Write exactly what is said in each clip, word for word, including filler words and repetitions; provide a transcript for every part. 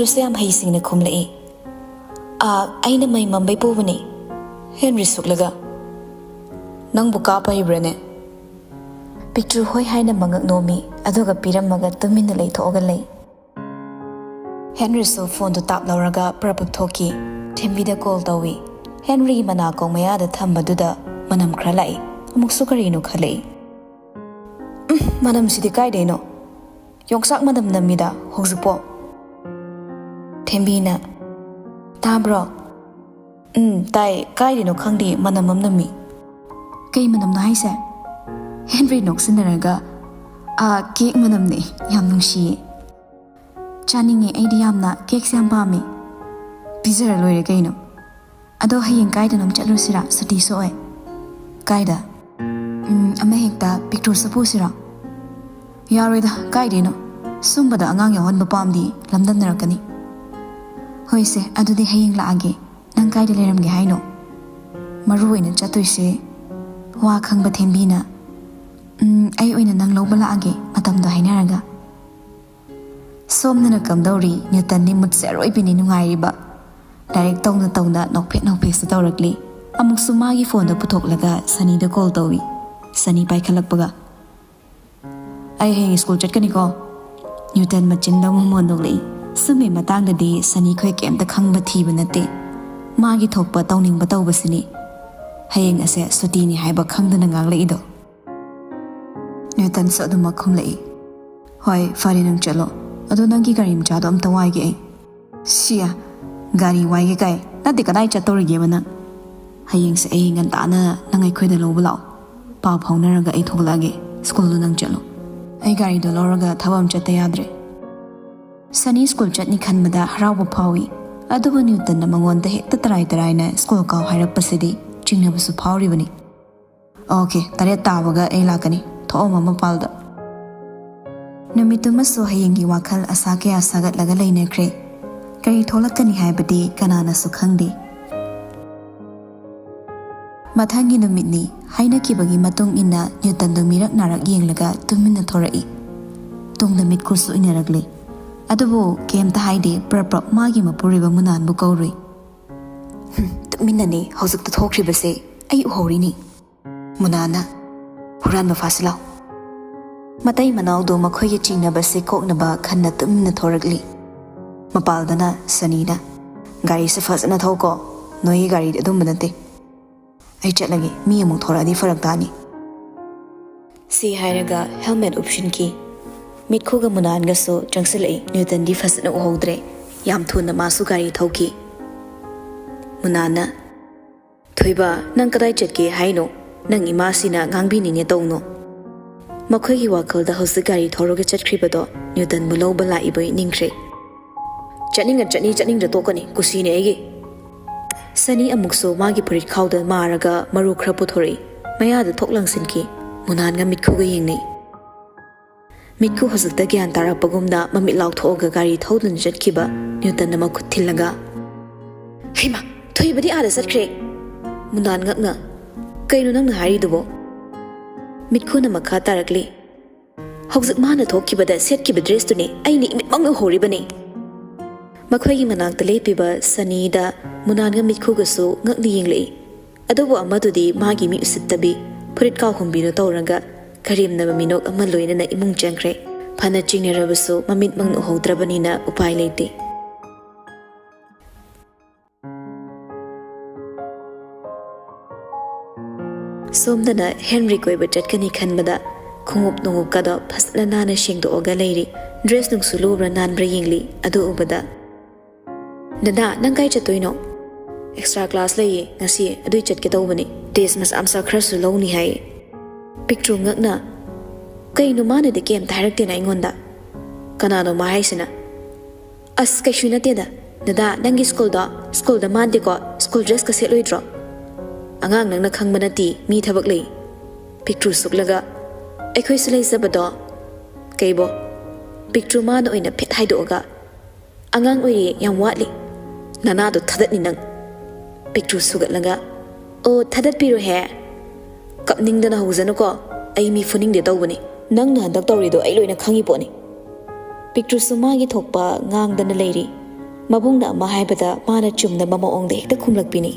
ꯄꯤꯛꯇ꯭ꯔꯨꯁꯨ ꯌꯥꯝ ꯍꯩꯁꯤꯡꯅ ꯈꯨꯝꯂꯛꯏ꯫ "ꯑꯥ, ꯑꯩꯅ ꯃꯩ ꯃꯝꯕꯩ ꯄꯨꯕꯅꯤ"꯫ ꯍꯦꯟꯔꯤ ꯁꯨꯛꯂꯒ, "ꯅꯪꯕꯨ ꯀꯥꯞꯄ ꯍꯩꯕ꯭ꯔꯥꯅꯦ?" ꯄꯤꯛꯇ꯭ꯔꯨ ꯍꯣꯏ ꯍꯥꯏꯅ ꯃꯉꯛ ꯅꯣꯝꯃꯤ, ꯑꯗꯨꯒ ꯄꯤꯔꯝꯃꯒ ꯇꯨꯃꯤꯟꯅ ꯂꯩꯊꯣꯛꯑꯒ ꯂꯩ꯫ ꯍꯦꯟꯔꯤꯁꯨ ꯐꯣꯟꯗꯨ ꯇꯥꯞ ꯂꯧꯔꯒ ꯄ꯭ꯔꯞ ꯄ꯭ꯔꯞ ꯊꯣꯛꯈꯤ꯫ ꯊꯦꯝꯕꯤꯗ ꯀꯣꯜ ꯇꯧꯏ꯫ ꯍꯦꯟꯔꯤꯒꯤ ꯃꯅꯥꯀꯣꯡ ꯃꯌꯥꯗ ꯊꯝꯕꯗꯨꯗ ꯃꯅꯝ ꯈꯔ ꯂꯥꯛꯏ꯫ ꯑꯃꯨꯛꯁꯨ ꯀꯔꯤꯅꯣ ꯈꯜꯂꯛꯏ꯫ "ꯎꯝ, ꯃꯅꯝꯁꯤꯗꯤ ꯀꯥꯏꯗꯩꯅꯣ? ꯌꯣꯡꯆꯥꯛ ꯃꯅꯝ ꯅꯝꯃꯤꯗ ꯍꯧꯖꯤꯛꯄꯣ"꯫ ꯊꯦꯝꯕꯤꯅ, "ꯇꯥꯕ꯭ꯔꯣ?" "ꯎꯝ, ꯇꯥꯏ꯫ ꯀꯥꯏꯗꯩꯅꯣ ꯈꯪꯗꯦ, ꯃꯅꯝ ꯑꯃ ꯅꯝꯃꯤ"꯫ "ꯀꯩ ꯃꯅꯝꯅꯣ ꯍꯥꯏꯁꯦ?" ꯍꯦꯟꯔꯤ ꯅꯣꯛꯁꯤꯟꯅꯔꯒ, "ꯑꯥ, ꯀꯦꯛ ꯃꯅꯝꯅꯦ꯫ ꯌꯥꯝ ꯅꯨꯡꯁꯤꯌꯦ"꯫ "ꯆꯥꯅꯤꯡꯉꯦ, ꯑꯩꯗꯤ ꯌꯥꯝꯅ꯫ ꯀꯦꯛꯁꯦ ꯌꯥꯝ ꯄꯥꯝꯃꯦ"꯫ "ꯄꯤꯖꯔ ꯂꯣꯏꯔꯦ ꯀꯩꯅꯣ꯫ ꯑꯗꯣ ꯍꯌꯦꯡ ꯀꯥꯏꯗꯅꯣꯝ ꯆꯠꯂꯨꯁꯤꯔꯥ? ꯁꯨꯇꯤꯁꯨ ꯑꯣꯏ"꯫ "ꯀꯥꯏꯗ?" "ꯎꯝ, ꯑꯃ ꯍꯦꯛꯇ꯫ ꯄꯤꯛꯇ꯭ꯔꯨꯁꯨ ꯄꯨꯁꯤꯔꯣ?" "ꯌꯥꯔꯣꯏꯗ, ꯀꯥꯏꯗꯩꯅꯣ? ꯁꯨꯝꯕꯗ ꯑꯉꯥꯡ ꯌꯥꯎꯍꯟꯕ ꯄꯥꯝꯗꯦ, ꯂꯝꯗꯝꯅꯔꯛꯀꯅꯤ"꯫ "ꯍꯣꯏꯁꯦ, ꯑꯗꯨꯗꯤ ꯍꯌꯦꯡ ꯂꯥꯛꯑꯒꯦ꯫ ꯅꯪ ꯀꯥꯏꯗ ꯂꯩꯔꯝꯒꯦ ꯍꯥꯏꯅꯣ?" ꯃꯔꯨ ꯑꯣꯏꯅ ꯆꯠꯇꯣꯏꯁꯦ ꯋꯥ ꯈꯪꯕ ꯊꯦꯝꯕꯤꯅ, "ꯎꯝ, ꯑꯩ ꯑꯣꯏꯅ ꯅꯪ ꯂꯧꯕ ꯂꯥꯛꯑꯒꯦ, ꯃꯇꯝꯗꯣ ꯍꯥꯏꯅꯔꯒ"꯫ ꯁꯣꯝꯗꯅ ꯀꯝꯗꯧꯔꯤ? ꯅ꯭ꯌꯨꯇꯟꯗꯤ ꯃꯨꯠꯁꯦ ꯑꯔꯣꯏꯕꯤꯅꯤ ꯅꯨꯡꯉꯥꯏꯔꯤꯕ꯫ ꯂꯥꯏꯔꯤꯛ ꯇꯧꯅ ꯇꯧꯅ ꯅꯣꯛꯐꯦꯠ ꯅꯣꯛꯐꯦꯠꯁꯨ ꯇꯧꯔꯛꯂꯤ꯫ ꯑꯃꯨꯛꯁꯨ ꯃꯥꯒꯤ ꯐꯣꯟꯗꯣ ꯄꯨꯊꯣꯛꯂꯒ ꯁꯅꯤꯗ ꯀꯣꯜ ꯇꯧꯏ꯫ ꯁꯅꯤ ꯄꯥꯏꯈꯠꯂꯛꯄꯒ, "ꯑꯩ ꯍꯌꯦꯡ ꯁ꯭ꯀꯨꯜ ꯆꯠꯀꯅꯤꯀꯣ"꯫ ꯅ꯭ꯌꯨꯇꯟ ꯃꯆꯤꯟꯗ ꯑꯃꯨꯛ ꯃꯣꯟ ꯅꯣꯛꯂꯛꯏ꯫ ꯁꯨꯝꯕꯩ ꯃꯇꯥꯡꯗꯗꯤ ꯁꯅꯤ ꯈꯣꯏ ꯀꯩꯝꯇ ꯈꯪꯕ ꯊꯤꯕ ꯅꯠꯇꯦ꯫ ꯃꯥꯒꯤ ꯊꯣꯛꯄ ꯇꯧꯅꯤꯡꯕ ꯇꯧꯕꯁꯤꯅꯤ꯫ ꯍꯌꯦꯡ ꯑꯁꯦ ꯁꯨꯇꯤꯅꯤ ꯍꯥꯏꯕ ꯈꯪꯗꯅ ꯉꯥꯡꯂꯛꯏꯗꯣ꯫ ꯅ꯭ꯌꯨꯇꯟꯁꯨ ꯑꯗꯨꯃꯛ ꯈꯨꯝꯂꯛꯏ꯫ "ꯍꯣꯏ, ꯐꯔꯦ, ꯅꯪ ꯆꯠꯂꯣ꯫ ꯑꯗꯣ ꯅꯪꯒꯤ ꯒꯥꯔꯤ ꯃꯆꯥꯗꯣ ꯑꯝꯇ ꯋꯥꯏꯒꯦ ꯑꯩ"꯫ "ꯁꯤꯌꯥ, ꯒꯥꯔꯤ ꯋꯥꯏꯒꯦ ꯀꯥꯏ? ꯅꯠꯇꯦ, ꯀꯗꯥꯏ ꯆꯠꯇꯧꯔꯤꯒꯦꯕ ꯅꯪ? ꯍꯌꯦꯡꯁꯦ ꯑꯩ ꯉꯟꯇꯥꯅ ꯅꯪ ꯑꯩꯈꯣꯏꯗ ꯂꯧꯕ ꯂꯥꯛꯑꯣ꯫ ꯄꯥꯎ ꯐꯥꯎꯅꯔꯒ ꯑꯩ ꯊꯣꯛꯂꯛꯑꯒꯦ꯫ ꯁ꯭ꯀꯨꯜꯗꯣ ꯅꯪ ꯆꯠꯂꯣ꯫ ꯑꯩ ꯒꯥꯔꯤꯗꯣ ꯂꯧꯔꯒ ꯊꯕꯛ ꯑꯃ ꯆꯠꯇ ꯌꯥꯗ꯭ꯔꯦ"꯫ ꯁꯅꯤ ꯁ꯭ꯀꯨꯜ ꯆꯠꯅꯤ ꯈꯟꯕꯗ ꯍꯔꯥꯎꯕ ꯐꯥꯎꯏ꯫ ꯑꯗꯨꯕꯨ ꯅ꯭ꯌꯨꯇꯟꯅ ꯃꯉꯣꯟꯗ ꯍꯦꯛꯇ ꯇꯔꯥꯏ ꯇꯔꯥꯏꯅ ꯁ꯭ꯀꯨꯜ ꯀꯥꯎ ꯍꯥꯏꯔꯛꯄꯁꯤꯗꯤ ꯆꯤꯡꯅꯕꯁꯨ ꯐꯥꯎꯔꯤꯕꯅꯤ꯫ "ꯑꯣꯀꯦ, ꯇꯔꯦꯠ ꯇꯥꯕꯒ ꯑꯩ ꯂꯥꯛꯀꯅꯤ꯫ ꯊꯣꯛꯑꯝꯃꯣ ꯃꯄꯥꯜꯗ"꯫ ꯅꯨꯃꯤꯠꯇꯨꯃꯁꯨ ꯍꯌꯦꯡꯒꯤ ꯋꯥꯈꯜ ꯑꯁꯥ ꯀꯌꯥ ꯁꯥꯒꯠꯂꯒ ꯂꯩꯅꯈ꯭ꯔꯦ꯫ ꯀꯔꯤ ꯊꯣꯛꯂꯛꯀꯅꯤ ꯍꯥꯏꯕꯗꯤ ꯀꯅꯥꯅꯁꯨ ꯈꯪꯗꯦ꯫ ꯃꯊꯪꯒꯤ ꯅꯨꯃꯤꯠꯅꯤ꯫ ꯍꯥꯏꯅꯈꯤꯕꯒꯤ ꯃꯇꯨꯡ ꯏꯟꯅ ꯅ꯭ꯌꯨꯇꯟꯗꯨ ꯃꯤꯔꯛ ꯅꯥꯔꯛ ꯌꯦꯡꯂꯒ ꯇꯨꯃꯤꯟꯅ ꯊꯣꯔꯛꯏ꯫ ꯇꯨꯡꯗ ꯃꯤꯠꯀꯨꯁꯨ ꯏꯟꯅꯔꯛꯂꯦ꯫ ꯑꯗꯨꯕꯨ ꯀꯩꯝꯇ ꯍꯥꯏꯗꯦ, ꯄ꯭ꯔꯞ ꯄ꯭ꯔꯞ ꯃꯥꯒꯤ ꯃꯄꯨꯔꯣꯏꯕ ꯃꯨꯅꯥꯟꯕꯨ ꯀꯧꯔꯨꯏ꯫ "ꯍꯨꯝ, ꯇꯨꯃꯤꯟꯅꯅꯦ ꯍꯧꯖꯤꯛꯇ ꯊꯣꯛꯈ꯭ꯔꯤꯕꯁꯦ, ꯑꯩ ꯎꯍꯧꯔꯤꯅꯤ꯫" ꯃꯨꯅꯥꯟꯅ "ꯍꯨꯔꯥꯟꯕ ꯐꯥꯁꯤ ꯂꯥꯎ꯫" ꯃꯇꯩ ꯃꯅꯥꯎꯗꯣ ꯃꯈꯣꯏꯒꯤ ꯆꯤꯡꯅꯕꯁꯦ ꯀꯣꯛꯅꯕ ꯈꯟꯅ ꯇꯨꯃꯤꯟꯅ ꯊꯣꯔꯛꯂꯤ꯫ ꯃꯄꯥꯜꯗꯅ ꯁꯅꯤꯅ, "ꯒꯥꯔꯤꯁꯦ ꯐꯖꯅ ꯊꯧꯀꯣ, ꯅꯣꯏꯒꯤ ꯒꯥꯔꯤꯗꯤ ꯑꯗꯨꯝꯕ ꯅꯠꯇꯦ꯫ ꯑꯩ ꯆꯠꯂꯒꯦ, ꯃꯤ ꯑꯃꯨꯛ ꯊꯣꯔꯛꯑꯗꯤ ꯐꯔꯛ ꯇꯥꯅꯤ꯫" ꯁꯤ ꯍꯥꯏꯔꯒ ꯍꯦꯜꯃꯦꯠ ꯎꯞꯁꯤꯟꯈꯤ꯫ ꯃꯤꯠꯈꯨꯒ ꯃꯨꯅꯥꯟꯒꯁꯨ ꯆꯪꯁꯤꯜꯂꯛꯏ꯫ ꯅ꯭ꯌꯨꯇꯟꯗꯤ ꯐꯖꯅ ꯎꯍꯧꯗ꯭ꯔꯦ꯫ ꯌꯥꯝ ꯊꯨꯅ ꯃꯥꯁꯨ ꯒꯥꯔꯤ ꯊꯧꯈꯤ꯫ ꯃꯨꯅꯥꯟꯅ, "ꯊꯣꯏꯕ, ꯅꯪ ꯀꯗꯥꯏ ꯆꯠꯀꯦ ꯍꯥꯏꯅꯣ? ꯅꯪ ꯏꯃꯥꯁꯤꯅ ꯉꯥꯡꯕꯤꯅꯤꯡꯉꯦ ꯇꯧꯅꯣ꯫" ꯃꯈꯣꯏꯒꯤ ꯋꯥꯈꯜꯗ ꯍꯧꯖꯤꯛ ꯒꯥꯔꯤ ꯊꯧꯔꯒ ꯆꯠꯈ꯭ꯔꯤꯕꯗꯣ ꯅ꯭ꯌꯨꯇꯟꯕꯨ ꯂꯧꯕ ꯂꯥꯛꯏꯕꯣꯏ ꯅꯤꯡꯈ꯭ꯔꯦ꯫ "ꯆꯠꯅꯤꯡꯉ ꯆꯠꯅꯤ, ꯆꯠꯅꯤꯡꯗ ꯇꯣꯛꯀꯅꯤ, ꯀꯨꯁꯤꯅꯦ ꯑꯩꯒꯤ꯫" ꯁꯅꯤ ꯑꯃꯨꯛꯁꯨ ꯃꯥꯒꯤ ꯐꯨꯔꯤꯠ ꯈꯥꯎꯗ ꯃꯥꯔꯒ ꯃꯔꯨ ꯈꯔ ꯄꯨꯊꯣꯔꯛꯏ꯫ ꯃꯌꯥꯗ ꯊꯣꯛ ꯂꯪꯁꯤꯟꯈꯤ꯫ ꯃꯨꯅꯥꯟꯒ ꯃꯤꯠꯈꯨꯒ ꯌꯦꯡꯅꯩ꯫ ꯃꯤꯠꯈꯨ ꯍꯧꯖꯤꯛꯇ ꯒ꯭ꯌꯥꯟ ꯇꯥꯔꯛꯄꯒꯨꯝꯅ ꯃꯃꯤꯠ ꯂꯥꯎꯊꯣꯛꯑꯒ ꯒꯥꯔꯤ ꯊꯧꯗꯨꯅ ꯆꯠꯈꯤꯕ ꯅ꯭ꯌꯨꯇꯟꯅ ꯃꯈꯨꯠ ꯊꯤꯜꯂꯒ, "ꯍꯩꯃꯥ, ꯊꯣꯏꯕꯗꯤ ꯑꯥꯗ ꯆꯠꯈ꯭ꯔꯦ!" ꯃꯨꯅꯥꯟ ꯉꯛꯅ, "ꯀꯩꯅꯣ ꯅꯪꯅ ꯍꯥꯏꯔꯤꯗꯨꯕꯣ?" ꯃꯤꯠꯈꯨꯅ ꯃꯈꯥ ꯇꯥꯔꯛꯂꯤ, "ꯍꯧꯖꯤꯛ ꯃꯥꯅ ꯊꯣꯛꯈꯤꯕꯗ ꯁꯦꯠꯈꯤꯕ ꯗ꯭ꯔꯦꯁꯇꯨꯅꯤ ꯑꯩꯅ ꯏꯃꯤꯠꯃꯛꯅ ꯎꯍꯧꯔꯤꯕꯅꯤ꯫" ꯃꯈꯣꯏꯒꯤ ꯃꯅꯥꯛꯇ ꯂꯦꯞꯄꯤꯕ ꯁꯅꯤꯗ ꯃꯨꯅꯥꯟꯒ ꯃꯤꯠꯈꯨꯒꯁꯨ ꯉꯛꯅ ꯌꯦꯡꯂꯛꯏ꯫ ꯑꯗꯨꯕꯨ ꯑꯃꯗꯨꯗꯤ ꯃꯥꯒꯤ ꯃꯤ ꯎꯁꯤꯠꯇꯕꯤ, ꯐꯨꯔꯤꯠ ꯀꯥꯎꯍꯨꯝꯕꯤꯗꯣ ꯇꯧꯔꯒ ꯀꯔꯦꯝꯅꯕ ꯃꯤꯅꯣꯛ ꯑꯃ ꯂꯣꯏꯅꯅ ꯏꯃꯨꯡ ꯆꯪꯈ꯭ꯔꯦ꯫ ꯐꯅ ꯆꯤꯡꯅꯔꯕꯁꯨ ꯃꯃꯤꯠꯃꯛꯅ ꯎꯍꯧꯗ꯭ꯔꯕꯅꯤꯅ ꯎꯄꯥꯏ ꯂꯩꯇꯦ꯫ ꯁꯣꯝꯗꯅ ꯍꯦꯟꯔꯤ ꯀꯣꯏꯕ ꯆꯠꯀꯅꯤ ꯈꯟꯕꯗ ꯈꯣꯡꯎꯞ ꯅꯣꯡꯎꯞꯀꯗꯣ ꯐꯖꯅ ꯅꯥꯟꯅ ꯁꯦꯡꯗꯣꯛꯑꯒ ꯂꯩꯔꯤ꯫ ꯗ꯭ꯔꯦꯁ ꯅꯨꯡꯁꯨ ꯂꯨꯕ꯭ꯔꯥ ꯅꯥꯟꯕ꯭ꯔꯥ ꯌꯦꯡꯂꯤ꯫ ꯑꯗꯨ ꯎꯕꯗ, "ꯗꯗꯥ, ꯅꯪ ꯀꯥꯏ ꯆꯠꯇꯣꯏꯅꯣ?" "ꯑꯦꯛꯁꯇ꯭ꯔꯥ ꯀ꯭ꯂꯥꯁ ꯂꯩꯌꯦ ꯉꯁꯤ, ꯑꯗꯨꯏ ꯆꯠꯀꯦ ꯇꯧꯕꯅꯤ꯫ ꯇꯦꯁ ꯃꯆꯥ ꯃꯆꯥ ꯈꯔꯁꯨ ꯂꯧꯅꯤ ꯍꯥꯏꯌꯦ꯫" ꯄꯤꯛꯇ꯭ꯔꯨ ꯉꯛꯅ, "ꯀꯩꯅꯣ ꯃꯥꯅꯗꯤ ꯀꯩꯝꯇ ꯍꯥꯏꯔꯛꯇꯦꯅ ꯑꯩꯉꯣꯟꯗ? ꯀꯅꯥꯅꯣ ꯃꯥ ꯍꯥꯏꯁꯤꯅ?" "ꯑꯁ, ꯀꯩꯁꯨ ꯅꯠꯇꯦꯗ꯫ ꯗꯗꯥ, ꯅꯪꯒꯤ ꯁ꯭ꯀꯨꯜꯗꯣ, ꯁ꯭ꯀꯨꯜꯗ ꯃꯥꯟꯗꯦꯀꯣ, ꯁ꯭ꯀꯨꯜ ꯗ꯭ꯔꯦꯁꯀ ꯁꯦꯠꯂꯣꯏꯗ꯭ꯔꯣ?" "ꯑꯉꯥꯡ, ꯅꯪꯅ ꯈꯪꯕ ꯅꯠꯇꯦ, ꯃꯤ ꯊꯕꯛ ꯂꯩ꯫" ꯄꯤꯛꯇ꯭ꯔꯨ ꯁꯨꯛꯂꯒ, "ꯑꯩꯈꯣꯏꯁꯨ ꯂꯩꯖꯕꯗꯣ꯫" "ꯀꯩꯕꯣ?" ꯄꯤꯛꯇ꯭ꯔꯨ ꯃꯥꯅ ꯑꯣꯏꯅ ꯐꯤꯠ ꯍꯥꯏꯗꯣꯛꯑꯒ, "ꯑꯉꯥꯡ ꯑꯣꯏꯔꯤꯌꯦ, ꯌꯥꯝ ꯋꯥꯠꯂꯤ꯫ ꯅꯅꯥꯗꯣ ꯊꯥꯗꯠꯅꯤ ꯅꯪ꯫" ꯄꯤꯛꯇ꯭ꯔꯨ ꯁꯨꯒꯠꯂꯒ, "ꯑꯣ, ꯊꯥꯗꯠꯄꯤꯔꯣꯍꯦ꯫ ꯀꯞꯅꯤꯡꯗꯅ ꯍꯧꯖꯅꯨꯀꯣ, ꯑꯩ ꯃꯤ ꯐꯨꯅꯤꯡꯗꯦ ꯇꯧꯕꯅꯤ꯫ ꯅꯪꯅ ꯍꯟꯗꯛ ꯇꯧꯔꯤꯗꯣ ꯑꯩ ꯂꯣꯏꯅ ꯈꯪꯉꯤ ꯄꯣꯠꯅꯤ꯫" ꯄꯤꯛꯇ꯭ꯔꯨꯁꯨ ꯃꯥꯒꯤ ꯊꯣꯛꯄ ꯉꯥꯡꯗꯅ ꯂꯩꯔꯤ꯫ ꯃꯕꯨꯡꯅ ꯑꯃ ꯍꯥꯏꯕꯗ ꯃꯥꯅ ꯆꯨꯝꯅꯕ ꯃꯑꯣꯡꯗ ꯍꯦꯛꯇ ꯈꯨꯝꯂꯛꯄꯤꯅꯤ꯫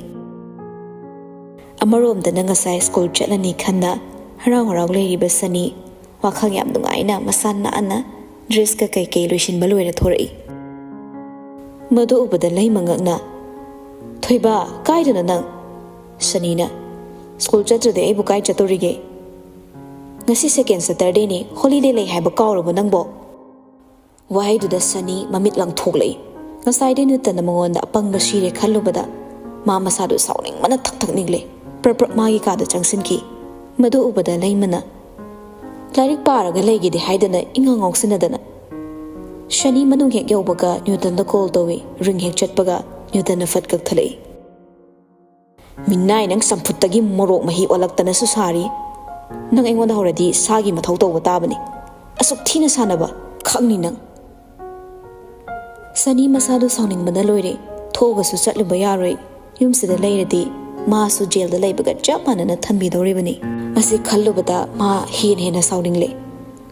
ꯑꯃꯔꯣꯝꯗꯅ ꯉꯁꯥꯏ ꯁ꯭ꯀꯨꯜ ꯆꯠꯂꯅꯤ ꯈꯟꯅ ꯍꯔꯥꯎ ꯍꯔꯥꯎ ꯂꯩꯔꯤꯕ ꯁꯅꯤ ꯋꯥꯈꯜ ꯌꯥꯝ ꯅꯨꯡꯉꯥꯏꯅ ꯃꯁꯥ ꯅꯥꯟꯅ ꯗ꯭ꯔꯦꯁꯀ ꯀꯩꯀꯩ ꯂꯣꯏꯁꯤꯟꯕ ꯂꯣꯏꯔ ꯊꯣꯔꯛꯏ꯫ ꯃꯗꯨ ꯎꯕꯗ ꯂꯩꯃ ꯉꯛꯅ, "ꯊꯣꯏꯕ, ꯀꯥꯏꯗꯅꯣ ꯅꯪ?" ꯁꯅꯤꯅ, "ꯁ꯭ꯀꯨꯜ ꯆꯠꯇ꯭ꯔꯗꯤ ꯑꯩꯕꯨ ꯀꯥꯏ ꯆꯠꯇꯣꯔꯤꯒꯦ? ꯉꯁꯤ ꯁꯦꯀꯦꯟ ꯁꯇꯔꯗꯦꯅꯤ, ꯍꯣꯂꯤꯗꯦ ꯂꯩ ꯍꯥꯏꯕ ꯀꯥꯎꯔꯕꯣ ꯅꯪꯕꯣ?" ꯋꯥꯍꯩꯗꯨꯗ ꯁꯅꯤ ꯃꯃꯤꯠ ꯂꯪꯊꯣꯛꯂꯛꯏ꯫ ꯉꯁꯥꯏꯗꯩ ꯅ꯭ꯌꯨꯇꯟꯅ ꯃꯉꯣꯟꯗ ꯑꯄꯪꯕ ꯁꯤꯔꯦ ꯈꯜꯂꯨꯕꯗ ꯃꯥ ꯃꯁꯥꯗꯨ ꯁꯥꯎꯅꯤꯡꯕꯅ ꯊꯛ ꯊꯛ ꯅꯤꯛꯂꯦ꯫ ꯄ꯭ꯔꯞ ꯄ꯭ꯔꯞ ꯃꯥꯒꯤ ꯀꯥꯗ ꯆꯪꯁꯤꯟꯈꯤ꯫ ꯃꯗꯨ ꯎꯕꯗ ꯂꯩꯃꯅ, "ꯂꯥꯏꯔꯤꯛ ꯄꯥꯔꯒ ꯂꯩꯒꯦꯗꯤ ꯍꯥꯏꯗꯅ ꯏꯉꯥꯎ ꯉꯥꯎꯁꯤꯟꯅꯗꯅ꯫" ꯁꯅꯤ ꯃꯅꯨꯡ ꯍꯦꯛ ꯌꯧꯕꯒ ꯅ꯭ꯌꯨꯇꯟꯗ ꯀꯣꯜ ꯇꯧꯏ꯫ ꯔꯤꯡ ꯍꯦꯛ ꯆꯠꯄꯒ ꯅ꯭ꯌꯨꯇꯟꯅ ꯐꯠ ꯀꯛꯊꯠꯂꯛꯏ꯫ "ꯃꯤꯅꯥꯏ ꯅꯪ, ꯆꯝꯐꯨꯠꯇꯒꯤ ꯃꯣꯔꯣꯛ ꯃꯍꯤ ꯑꯣꯜꯂꯛꯇꯅꯁꯨ ꯁꯥꯔꯤ꯫ ꯅꯪ ꯑꯩꯉꯣꯟꯗ ꯍꯧꯔꯗꯤ ꯁꯥꯒꯤ ꯃꯊꯧ ꯇꯧꯕ ꯇꯥꯕꯅꯤ꯫ ꯑꯁꯨꯛ ꯊꯤꯅ ꯁꯥꯟꯅꯕ ꯈꯪꯅꯤ ꯅꯪ꯫" ꯁꯅꯤ ꯃꯁꯥꯗꯨ ꯁꯥꯎꯅꯤꯡꯕꯅ ꯂꯣꯏꯔꯦ꯫ ꯊꯣꯛꯑꯒꯁꯨ ꯆꯠꯂꯨꯕ ꯌꯥꯔꯣꯏ꯫ ꯌꯨꯝꯁꯤꯗ ꯂꯩꯔꯗꯤ ꯃꯥꯁꯨ ꯖꯦꯜꯗ ꯂꯩꯕꯒ ꯆꯞ ꯃꯥꯟꯅꯅ ꯊꯝꯕꯤꯗꯧꯔꯤꯕꯅꯤ꯫ ꯑꯁꯤ ꯈꯜꯂꯨꯕꯗ ꯃꯥ ꯍꯦꯟꯅ ꯍꯦꯟꯅ ꯁꯥꯎꯅꯤꯡꯂꯦ꯫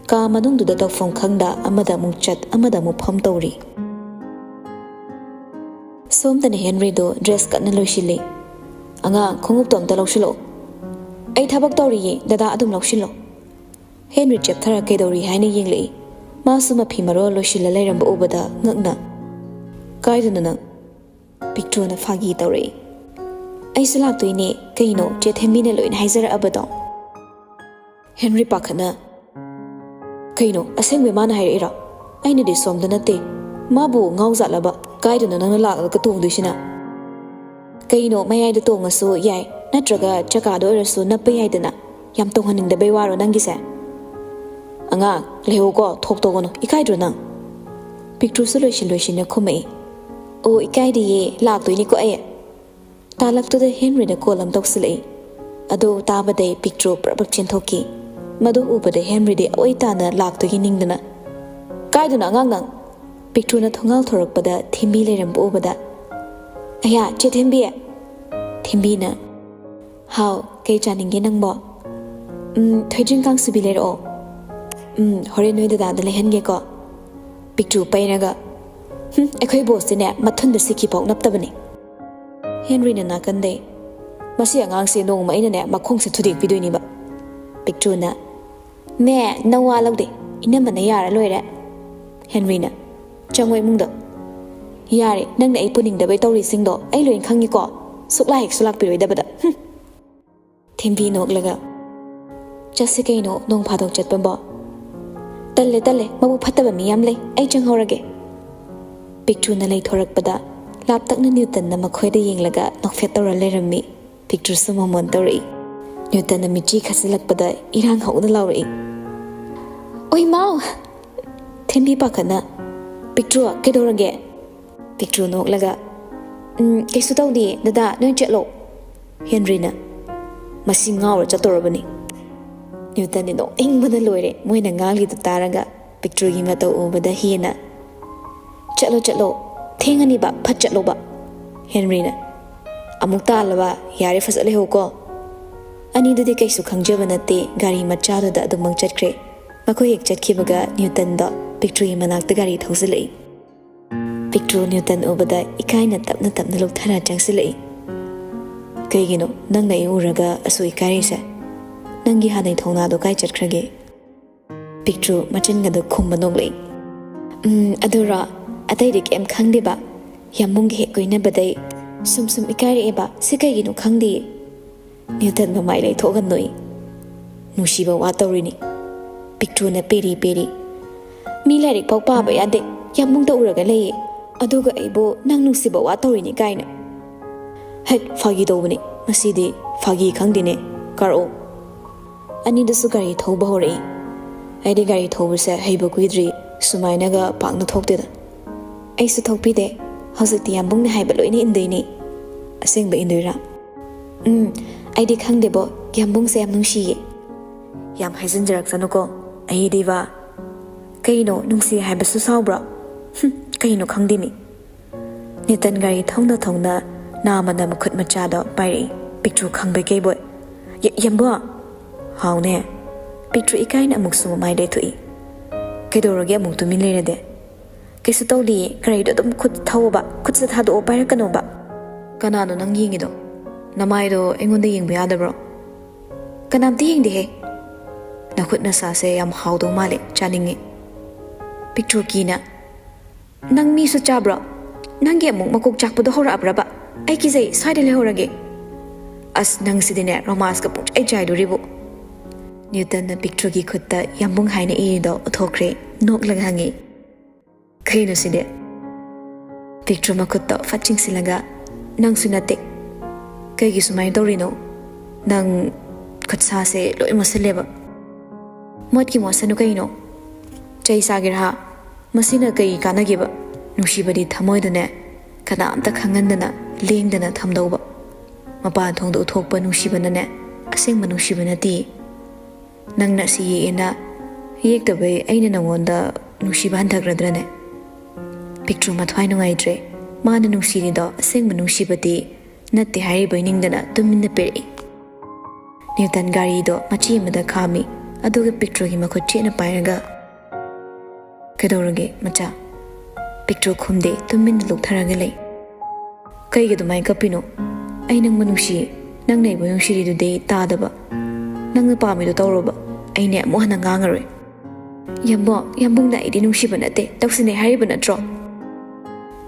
ꯀꯥ ꯃꯅꯨꯡꯗꯨꯗ ꯇꯧꯐꯝ ꯈꯪꯗ ꯑꯃꯗ ꯑꯃꯨꯛ ꯆꯠ ꯑꯃꯗ ꯑꯃꯨꯛ ꯐꯝ ꯇꯧꯔꯤ꯫ ꯁꯣꯝꯗꯅ ꯍꯦꯟꯔꯤꯗꯣ ꯗ꯭ꯔꯦꯁ ꯀꯟꯅ ꯂꯣꯏꯁꯤꯜꯂꯤ꯫ "ꯑꯉꯥꯡ, ꯈꯣꯡꯎꯞꯇꯣ ꯑꯝꯇ ꯂꯧꯁꯤꯜꯂꯛꯑꯣ꯫" "ꯑꯩ ꯊꯕꯛ ꯇꯧꯔꯤꯌꯦ, ꯗꯗꯥ ꯑꯗꯨꯝ ꯂꯧꯁꯤꯜꯂꯣ꯫" ꯍꯦꯟꯔꯤ ꯆꯦꯞꯊꯔ ꯀꯩꯗꯧꯔꯤ ꯍꯥꯏꯅ ꯌꯦꯡꯂꯛꯏ꯫ ꯃꯥꯁꯨ ꯃꯐꯤ ꯃꯔꯣꯜ ꯂꯣꯏꯁꯤꯜꯂ ꯂꯩꯔꯝꯕ ꯎꯕꯗ ꯉꯛꯅ, "ꯀꯥꯏꯗꯅꯣ ꯅꯪ?" ꯄꯤꯛꯇ꯭ꯔꯨꯅ ꯐꯥꯒꯤ ꯇꯧꯔꯛꯏ꯫ "ꯑꯩꯁꯨ ꯂꯥꯛꯇꯣꯏꯅꯦ꯫ ꯀꯩꯅꯣ, ꯆꯦ ꯊꯦꯝꯕꯤꯅ ꯂꯣꯏꯅ ꯍꯥꯏꯖꯔꯛꯑꯕꯗꯣ?" ꯍꯦꯟꯔꯤ ꯄꯥꯈꯠꯅ, "ꯀꯩꯅꯣ, ꯑꯁꯦꯡꯕꯩ ꯃꯥꯅ ꯍꯥꯏꯔꯛꯏꯔꯣ? ꯑꯩꯅꯗꯤ ꯁꯣꯝꯗ ꯅꯠꯇꯦ꯫ ꯃꯥꯕꯨ ꯉꯥꯎꯖꯥꯠꯂꯕ? ꯀꯥꯏꯗꯅꯣ ꯅꯪꯅ ꯂꯥꯛꯂꯒ ꯇꯣꯡꯗꯣꯏꯁꯤꯅ? ꯀꯩꯅꯣ, ꯃꯌꯥꯏꯗ ꯇꯣꯡꯉꯁꯨ ꯌꯥꯏ, ꯅꯠꯇ꯭ꯔꯒ ꯆꯀꯥꯗ ꯑꯣꯏꯔꯁꯨ ꯅꯞꯄ ꯌꯥꯏꯗꯅ꯫ ꯌꯥꯝ ꯇꯣꯡꯍꯟꯅꯤꯡꯗꯕꯩ ꯋꯥꯔꯣ ꯅꯪꯒꯤꯁꯦ? ꯑꯉꯥꯡ, ꯂꯩꯍꯧꯀꯣ, ꯊꯣꯛ ꯇꯧꯒꯅꯨ, ꯏꯀꯥꯏꯗ꯭ꯔꯣ ꯅꯪ?" ꯄꯤꯛꯇ꯭ꯔꯨꯁꯨ ꯂꯣꯏꯁꯤꯟ ꯂꯣꯏꯁꯤꯟꯅ ꯈꯨꯝꯃꯛꯏ꯫ "ꯑꯣ, ꯏꯀꯥꯏꯗꯤꯌꯦ, ꯂꯥꯛꯇꯣꯏꯅꯤꯀꯣ ꯑꯩ꯫" ꯇꯥꯂꯛꯇꯨꯗ ꯍꯦꯟꯔꯤꯅ ꯀꯣꯜ ꯑꯃ ꯇꯧꯁꯤꯜꯂꯛꯏ꯫ ꯑꯗꯨ ꯇꯥꯕꯗꯩ ꯄꯤꯛꯇ꯭ꯔꯨ ꯄ꯭ꯔꯞ ꯄ꯭ꯔꯞ ꯆꯦꯟꯊꯣꯛꯈꯤ꯫ ꯃꯗꯨ ꯎꯕꯗ ꯍꯦꯟꯔꯤꯗꯤ ꯑꯑꯣꯏ ꯇꯥꯅ ꯂꯥꯛꯇꯣꯏꯒꯤ ꯅꯤꯡꯗꯅ, "ꯀꯥꯏꯗꯅꯣ ꯑꯉꯥꯡ ꯅꯪ?" ꯄꯤꯛꯇ꯭ꯔꯨꯅ ꯊꯣꯡꯅꯥꯎ ꯊꯣꯔꯛꯄꯗ ꯊꯤꯝꯕꯤ ꯂꯩꯔꯝꯕ ꯎꯕꯗ, "ꯑꯌꯥ, ꯆꯦ ꯊꯤꯝꯕꯤ!" ꯊꯤꯝꯕꯤꯅ, "ꯍꯥꯎ, ꯀꯩ ꯆꯥꯅꯤꯡꯒꯦ ꯅꯪꯕꯣ?" "ꯎꯝ, ꯊꯣꯏꯗ꯭ꯔꯤꯡ ꯀꯥꯡꯁꯨꯕꯤ ꯂꯩꯔꯛꯑꯣ꯫" "ꯎꯝ, ꯍꯣꯔꯦꯟ ꯅꯣꯏ ꯗꯗꯥꯗ ꯂꯩꯍꯟꯒꯦꯀꯣ꯫" ꯄꯤꯛꯇ꯭ꯔꯨ ꯄꯩꯔꯒ, "ꯍꯨꯝ, ꯑꯩꯈꯣꯏ ꯕꯣꯁꯇꯤꯅꯦ ꯃꯊꯨꯟꯗ ꯁꯤꯈꯤꯐꯥꯎ ꯅꯞꯇꯕꯅꯤ꯫" ꯍꯦꯟꯔꯤꯅ ꯅꯥꯀꯟꯗꯩ, "ꯃꯁꯤ ꯑꯉꯥꯡꯁꯦ ꯅꯣꯡꯃ ꯑꯩꯅꯅꯦ ꯃꯈꯣꯡꯁꯦ ꯊꯨꯗꯦꯛꯄꯤꯗꯣꯏꯅꯤꯕ꯫" ꯄꯤꯛꯇ꯭ꯔꯨꯅ, "ꯃꯦ, ꯅꯋꯥ ꯂꯧꯗꯦ, ꯏꯅꯝꯃꯅ ꯌꯥꯔ ꯂꯣꯏꯔꯦ꯫" ꯍꯦꯟꯔꯤꯅ, "ꯆꯪꯉꯣ ꯏꯃꯨꯡꯗ꯫" "ꯌꯥꯔꯦ, ꯅꯪꯅ ꯑꯩ ꯄꯨꯅꯤꯡꯗꯕꯩ ꯇꯧꯔꯤꯁꯤꯡꯗꯣ ꯑꯩ ꯂꯣꯏ ꯈꯪꯉꯤꯀꯣ, ꯁꯨꯛꯂꯥꯛ ꯍꯦꯛ ꯁꯨꯂꯥꯛꯄꯤꯔꯣꯏꯗꯕꯗ꯫ ꯍꯨꯝ꯫" ꯊꯦꯝꯕꯤ ꯅꯣꯛꯂꯒ, "ꯆꯠꯁꯤ ꯀꯩꯅꯣ, ꯅꯣꯡ ꯐꯥꯗꯣꯛ ꯆꯠꯄꯕꯣ?" "ꯇꯜꯂꯦ, ꯇꯜꯂꯦ, ꯃꯕꯨꯛ ꯐꯠꯇꯕ ꯃꯤ ꯌꯥꯝ ꯂꯩ, ꯑꯩ ꯆꯪꯍꯧꯔꯒꯦ꯫" ꯄꯤꯛꯇ꯭ꯔꯨꯅ ꯂꯩꯊꯣꯔꯛꯄꯗ ꯂꯥꯞꯇꯛꯅ ꯅ꯭ꯌꯨꯇꯟꯅ ꯃꯈꯣꯏꯗ ꯌꯦꯡꯂꯒ ꯅꯣꯛꯐꯦꯠ ꯇꯧꯔ ꯂꯩꯔꯝꯃꯤ꯫ ꯄꯤꯛꯇ꯭ꯔꯨꯁꯨ ꯃꯣꯃꯣꯟ ꯇꯧꯔꯛꯏ꯫ ꯅ꯭ꯌꯨꯇꯟꯅ ꯃꯤꯠꯆꯤ ꯈꯠꯆꯤꯜꯂꯛꯄꯗ ꯏꯔꯥꯡ ꯍꯧꯅ ꯂꯥꯎꯔꯛꯏ꯫ "ꯑꯣꯏ ꯃꯥꯎ!" ꯊꯦꯝꯕꯤ ꯄꯥꯈꯠꯅ, "ꯄꯤꯛꯇ꯭ꯔꯨ, ꯀꯩꯗꯧꯔꯒꯦ?" ꯄꯤꯛꯇ꯭ꯔꯨ ꯅꯣꯛꯂꯒ, "ꯎꯝ, ꯀꯩꯁꯨ ꯇꯧꯗꯤꯌꯦ, ꯗꯗꯥ, ꯅꯣꯏ ꯆꯠꯂꯣ꯫" ꯍꯦꯟꯔꯤꯅ, "ꯃꯁꯤ ꯉꯥꯎꯔ ꯆꯠꯇꯧꯔꯕꯅꯤ꯫" ꯅ꯭ꯌꯨꯇꯟꯗꯤ ꯅꯣꯛꯅꯤꯡꯕꯅ ꯂꯣꯏꯔꯦ, ꯃꯣꯏꯅ ꯉꯥꯡꯂꯤꯗꯨ ꯇꯥꯔꯒ꯫ ꯄꯤꯛꯇ꯭ꯔꯨꯒꯤ ꯃꯇꯧ ꯎꯕꯗ ꯍꯦꯟꯅ, "ꯆꯠꯂꯣ, ꯆꯠꯂꯣ, ꯊꯦꯡꯉꯅꯤꯕ, ꯐꯠ ꯆꯠꯂꯣꯕ꯫" ꯍꯦꯟꯔꯤꯅ, "ꯑꯃꯨꯛ ꯇꯥꯜꯂꯕ? ꯌꯥꯔꯦ, ꯐꯖ ꯂꯩꯍꯧꯀꯣ꯫" ꯑꯅꯤꯗꯨꯗꯤ ꯀꯩꯁꯨ ꯈꯪꯖꯕ ꯅꯠꯇꯦ, ꯒꯥꯔꯤ ꯃꯆꯥꯗꯨꯗ ꯑꯗꯨꯃꯛ ꯆꯠꯈ꯭ꯔꯦ꯫ ꯃꯈꯣꯏ ꯍꯦꯛ ꯆꯠꯈꯤꯕꯒ ꯅ꯭ꯌꯨꯇꯟꯗꯣ ꯄꯤꯛꯇ꯭ꯔꯨꯒꯤ ꯃꯅꯥꯛꯇ ꯒꯥꯔꯤ ꯊꯧꯖꯤꯜꯂꯛꯏ꯫ ꯄꯤꯛꯇ꯭ꯔꯨ ꯅ꯭ꯌꯨꯇꯟ ꯎꯕꯗ ꯏꯀꯥꯏꯅ ꯇꯞꯅ ꯇꯞꯅ ꯂꯨꯞꯊꯔ ꯆꯪꯁꯤꯜꯂꯛꯏ꯫ "ꯀꯩꯒꯤꯅꯣ ꯅꯪꯅ ꯑꯩ ꯎꯔꯒ ꯑꯁꯨꯛ ꯏꯀꯥꯏꯔꯤꯁꯦ? ꯅꯪꯒꯤ ꯍꯥꯟꯅꯩ ꯊꯧꯅꯥꯗꯣ ꯀꯥꯏ ꯆꯠꯈ꯭ꯔꯒꯦ?" ꯄꯤꯛꯇ꯭ꯔꯨ ꯃꯆꯤꯟꯒꯗ ꯈꯨꯝꯕ ꯅꯣꯛꯂꯛꯏ꯫ "ꯎꯝ, ꯑꯗꯨꯔꯣ? ꯑꯇꯩꯗꯤ ꯀꯩꯝ ꯈꯪꯗꯦꯕ꯫ ꯌꯥꯝꯕꯨꯡꯒ ꯍꯦꯛ ꯀꯣꯏꯅꯕꯗꯩ ꯁꯨꯝ ꯁꯨꯝ ꯏꯀꯥꯏꯔꯛꯑꯦꯕ꯫ ꯁꯤ ꯀꯩꯒꯤꯅꯣ ꯈꯪꯗꯦꯌꯦ꯫" ꯅ꯭ꯌꯨꯇꯟ ꯃꯃꯥꯏ ꯂꯩꯊꯣꯛꯑꯒ ꯅꯣꯛꯏ꯫ "ꯅꯨꯡꯁꯤꯕ ꯋꯥ ꯇꯧꯔꯤꯅꯤ꯫" ꯄꯤꯛꯇ꯭ꯔꯨꯅ ꯄꯦꯔꯤ ꯄꯦꯔꯤ, "ꯃꯤ ꯂꯥꯏꯔꯤꯛ ꯐꯥꯎ ꯄꯥꯕ ꯌꯥꯗꯦ, ꯌꯥꯝꯕꯨꯡꯗ ꯎꯔꯒ ꯂꯩꯌꯦ꯫ ꯑꯗꯨꯒ ꯑꯩꯕꯨ ꯅꯪ ꯅꯨꯡꯁꯤꯕ ꯋꯥ ꯇꯧꯔꯤꯅꯤ ꯀꯥꯏꯅ꯫ ꯍꯦꯠ, ꯐꯥꯒꯤ ꯇꯧꯕꯅꯤ꯫ ꯉꯁꯤꯗꯤ ꯐꯥꯒꯤ ꯈꯪꯗꯦꯅꯦ꯫ ꯀꯥꯔꯛꯑꯣ꯫" ꯑꯅꯤꯗꯨꯁꯨ ꯒꯥꯔꯤ ꯊꯧꯕ ꯍꯧꯔꯛꯏ꯫ ꯑꯩꯗꯤ ꯒꯥꯔꯤ ꯊꯧꯕꯁꯦ ꯍꯩꯕ ꯀꯨꯏꯗ꯭ꯔꯤ, ꯁꯨꯃꯥꯏꯅꯒ ꯄꯥꯛꯅ ꯊꯣꯛꯇꯦꯗ꯫ "ꯑꯩꯁꯨ ꯊꯣꯛꯄꯤꯗꯦ꯫ ꯍꯧꯖꯤꯛꯇꯤ ꯌꯥꯝꯕꯨꯡꯅ ꯍꯥꯏꯕ ꯂꯣꯏꯅ ꯏꯟꯗꯣꯏꯅꯤ꯫" "ꯑꯁꯦꯡꯕ ꯏꯟꯗꯣꯏꯔꯥ?" "ꯎꯝ, ꯑꯩꯗꯤ ꯈꯪꯗꯦꯕꯣ, ꯌꯥꯝꯕꯨꯡꯁꯦ ꯌꯥꯝ ꯅꯨꯡꯁꯤꯌꯦ꯫" "ꯌꯥꯝ ꯍꯥꯏꯖꯤꯟꯖꯔꯛꯁꯅꯨꯀꯣ, ꯑꯩꯗꯤꯕ꯫" "ꯀꯩꯅꯣ, ꯅꯨꯡꯁꯤ ꯍꯥꯏꯕꯁꯨ ꯁꯥꯎꯕ꯭ꯔꯣ?" "ꯍꯨꯝ, ꯀꯩꯅꯣ ꯈꯪꯗꯦꯅꯦ꯫" ꯅ꯭ꯌꯨꯇꯟ ꯒꯥꯔꯤ ꯊꯧꯅ ꯊꯧꯅ ꯅꯥꯝꯃꯅ ꯃꯈꯨꯠ ꯃꯆꯥꯗꯣ ꯄꯥꯏꯔꯛꯏ꯫ ꯄꯤꯛꯇ꯭ꯔꯨ ꯈꯪꯕꯩ ꯀꯩꯕꯣꯏ, "ꯌ-, ꯌꯥꯝꯕꯣ!" "ꯍꯥꯎꯅꯦ?" ꯄꯤꯛꯇ꯭ꯔꯨ ꯏꯀꯥꯏꯅ ꯑꯃꯨꯛꯁꯨ ꯃꯃꯥꯏ ꯂꯩꯊꯣꯛꯏ꯫ "ꯀꯩꯗꯧꯔꯒꯦ ꯑꯃꯨꯛ ꯇꯨꯃꯤꯟ ꯂꯩꯔꯗꯤ?" "ꯀꯩꯁꯨ ꯇꯧꯗꯤꯌꯦ, ꯒꯥꯔꯤꯗꯣ ꯑꯗꯨꯝ ꯈꯨꯠ ꯊꯧꯑꯣꯕ, ꯈꯨꯠꯁꯦ ꯊꯥꯗꯣꯛꯑꯣ, ꯄꯥꯏꯔꯛꯀꯅꯣꯕ"꯫ "ꯀꯅꯥꯅꯣ ꯅꯪ ꯌꯦꯡꯉꯤꯗꯣ? ꯅꯃꯥꯏꯗꯣ ꯑꯩꯉꯣꯟꯗ ꯌꯦꯡꯕ ꯌꯥꯗꯕ꯭ꯔꯣ?" "ꯀꯅꯥꯝꯇ ꯌꯦꯡꯗꯦꯍꯦ"꯫ "ꯅꯈꯨꯠ ꯅꯁꯥꯁꯦ ꯌꯥꯝ ꯍꯥꯎꯗꯧ ꯃꯥꯜꯂꯦ, ꯆꯥꯅꯤꯡꯉꯦ"꯫ ꯄꯤꯛꯇ꯭ꯔꯨ ꯀꯤꯅ, "ꯅꯪ ꯃꯤꯁꯨ ꯆꯥꯕ꯭ꯔꯣ? ꯅꯪꯒꯤ ꯑꯃꯨꯛ ꯃꯀꯣꯛ ꯆꯥꯛꯄꯗꯣ ꯍꯧꯔꯛꯑꯕ꯭ꯔꯕ? ꯑꯩ ꯀꯤꯖꯩ, ꯁ꯭ꯋꯥꯏꯗ ꯂꯩꯍꯧꯔꯒꯦ"꯫ "ꯑꯁ, ꯅꯪꯁꯤꯗꯤꯅꯦ, ꯔꯣꯃꯥꯟꯁꯀ ꯄꯨꯡꯆꯥꯏ ꯆꯥꯏꯗꯣꯔꯤꯕꯣ"꯫ ꯅ꯭ꯌꯨꯇꯟꯅ ꯄꯤꯛꯇ꯭ꯔꯨꯒꯤ ꯈꯨꯠꯇ ꯌꯥꯝꯕꯨꯡ ꯍꯥꯏꯅ ꯏꯔꯤꯗꯣ ꯎꯠꯊꯣꯛꯈ꯭ꯔꯦ, ꯅꯣꯛꯂꯒ ꯍꯪꯉꯤ, "ꯀꯩꯅꯣ ꯁꯤꯗꯤ?" ꯄꯤꯛꯇ꯭ꯔꯨ ꯃꯈꯨꯠꯇꯣ ꯐꯠ ꯆꯤꯡꯁꯤꯜꯂꯒ, "ꯅꯪꯁꯨ ꯅꯠꯇꯦ꯫ ꯀꯩꯒꯤ ꯁꯨꯃꯥꯏꯅ ꯇꯧꯔꯤꯅꯣ? ꯅꯪ ꯈꯨꯠꯁꯥꯁꯦ ꯂꯣꯏ ꯃꯣꯠꯁꯜꯂꯦꯕ"꯫ "ꯃꯣꯠꯀꯤ ꯃꯣꯠꯁꯅꯨ ꯀꯩꯅꯣ? ꯆꯩ ꯆꯥꯒꯦꯔꯥ? ꯃꯁꯤꯅ ꯀꯩ ꯀꯥꯟꯅꯒꯦꯕ? ꯅꯨꯡꯁꯤꯕꯗꯤ ꯊꯃꯣꯏꯗꯅꯦ, ꯀꯅꯥꯝꯇ ꯈꯪꯍꯟꯗꯅ ꯂꯦꯡꯗꯅ ꯊꯝꯗꯧꯕ꯫ ꯃꯄꯥꯟ ꯊꯣꯡꯗ ꯎꯠꯊꯣꯛꯄ ꯅꯨꯡꯁꯤꯕꯅꯅꯦ, ꯑꯁꯦꯡꯕ ꯅꯨꯡꯁꯤꯕ ꯅꯠꯇꯦ꯫ ꯅꯪꯅ ꯁꯤ ꯌꯦꯛꯑꯦꯅ ꯌꯦꯛꯇꯕꯩ ꯑꯩꯅ ꯅꯪꯉꯣꯟꯗ ꯅꯨꯡꯁꯤꯕ ꯍꯟꯊꯈ꯭ꯔꯗ꯭ꯔꯅꯦ?" ꯄꯤꯛꯇ꯭ꯔꯨ ꯃꯊ꯭ꯋꯥꯏ ꯅꯨꯡꯉꯥꯏꯇ꯭ꯔꯦ꯫ ꯃꯥꯅ ꯅꯨꯡꯁꯤꯔꯤꯗꯣ ꯑꯁꯦꯡꯕ ꯅꯨꯡꯁꯤꯕꯗꯤ ꯅꯠꯇꯦ ꯍꯥꯏꯔꯤꯕꯣꯏ ꯅꯤꯡꯗꯅ ꯇꯨꯃꯤꯟꯅ ꯄꯤꯔꯛꯏ꯫ ꯅ꯭ꯌꯨꯇꯟ ꯒꯥꯔꯤꯗꯣ ꯃꯆꯤ ꯑꯃꯗ ꯈꯥꯝꯃꯤ, ꯑꯗꯨꯒ ꯄꯤꯛꯇ꯭ꯔꯨꯒꯤ ꯃꯈꯨꯠ ꯆꯦꯠꯅ ꯄꯥꯏꯔꯒ, "ꯀꯩꯗꯧꯔꯒꯦ, ꯃꯆꯥ?" ꯄꯤꯛꯇ꯭ꯔꯨ ꯈꯨꯝꯗꯦ, ꯇꯨꯃꯤꯟꯅ ꯂꯨꯞꯊꯔꯒ ꯂꯩ꯫ "ꯀꯩꯒꯤ ꯑꯗꯨꯃꯥꯏꯅ ꯀꯞꯄꯤꯅꯣ? ꯑꯩ ꯅꯪꯕꯨ ꯅꯨꯡꯁꯤꯌꯦ꯫ ꯅꯪꯅ ꯑꯩꯕꯨ ꯅꯨꯡꯁꯤꯔꯤꯗꯨꯗꯤ ꯇꯥꯗꯕ꯫ ꯅꯪꯅ ꯄꯥꯝꯃꯤꯗꯣ ꯇꯧꯔꯣꯕ꯫ ꯑꯩꯅꯦ ꯑꯃꯨꯛ ꯍꯟꯅ ꯉꯥꯡꯉꯔꯣꯏ"꯫ "ꯌꯥꯝꯕꯨꯡ, ꯌꯥꯝꯕꯨꯡꯅ ꯑꯩꯗꯤ ꯅꯨꯡꯁꯤꯕ ꯅꯠꯇꯦ, ꯇꯧꯁꯤꯟꯅꯩ ꯍꯥꯏꯔꯤꯕ ꯅꯠꯇ꯭ꯔꯣ?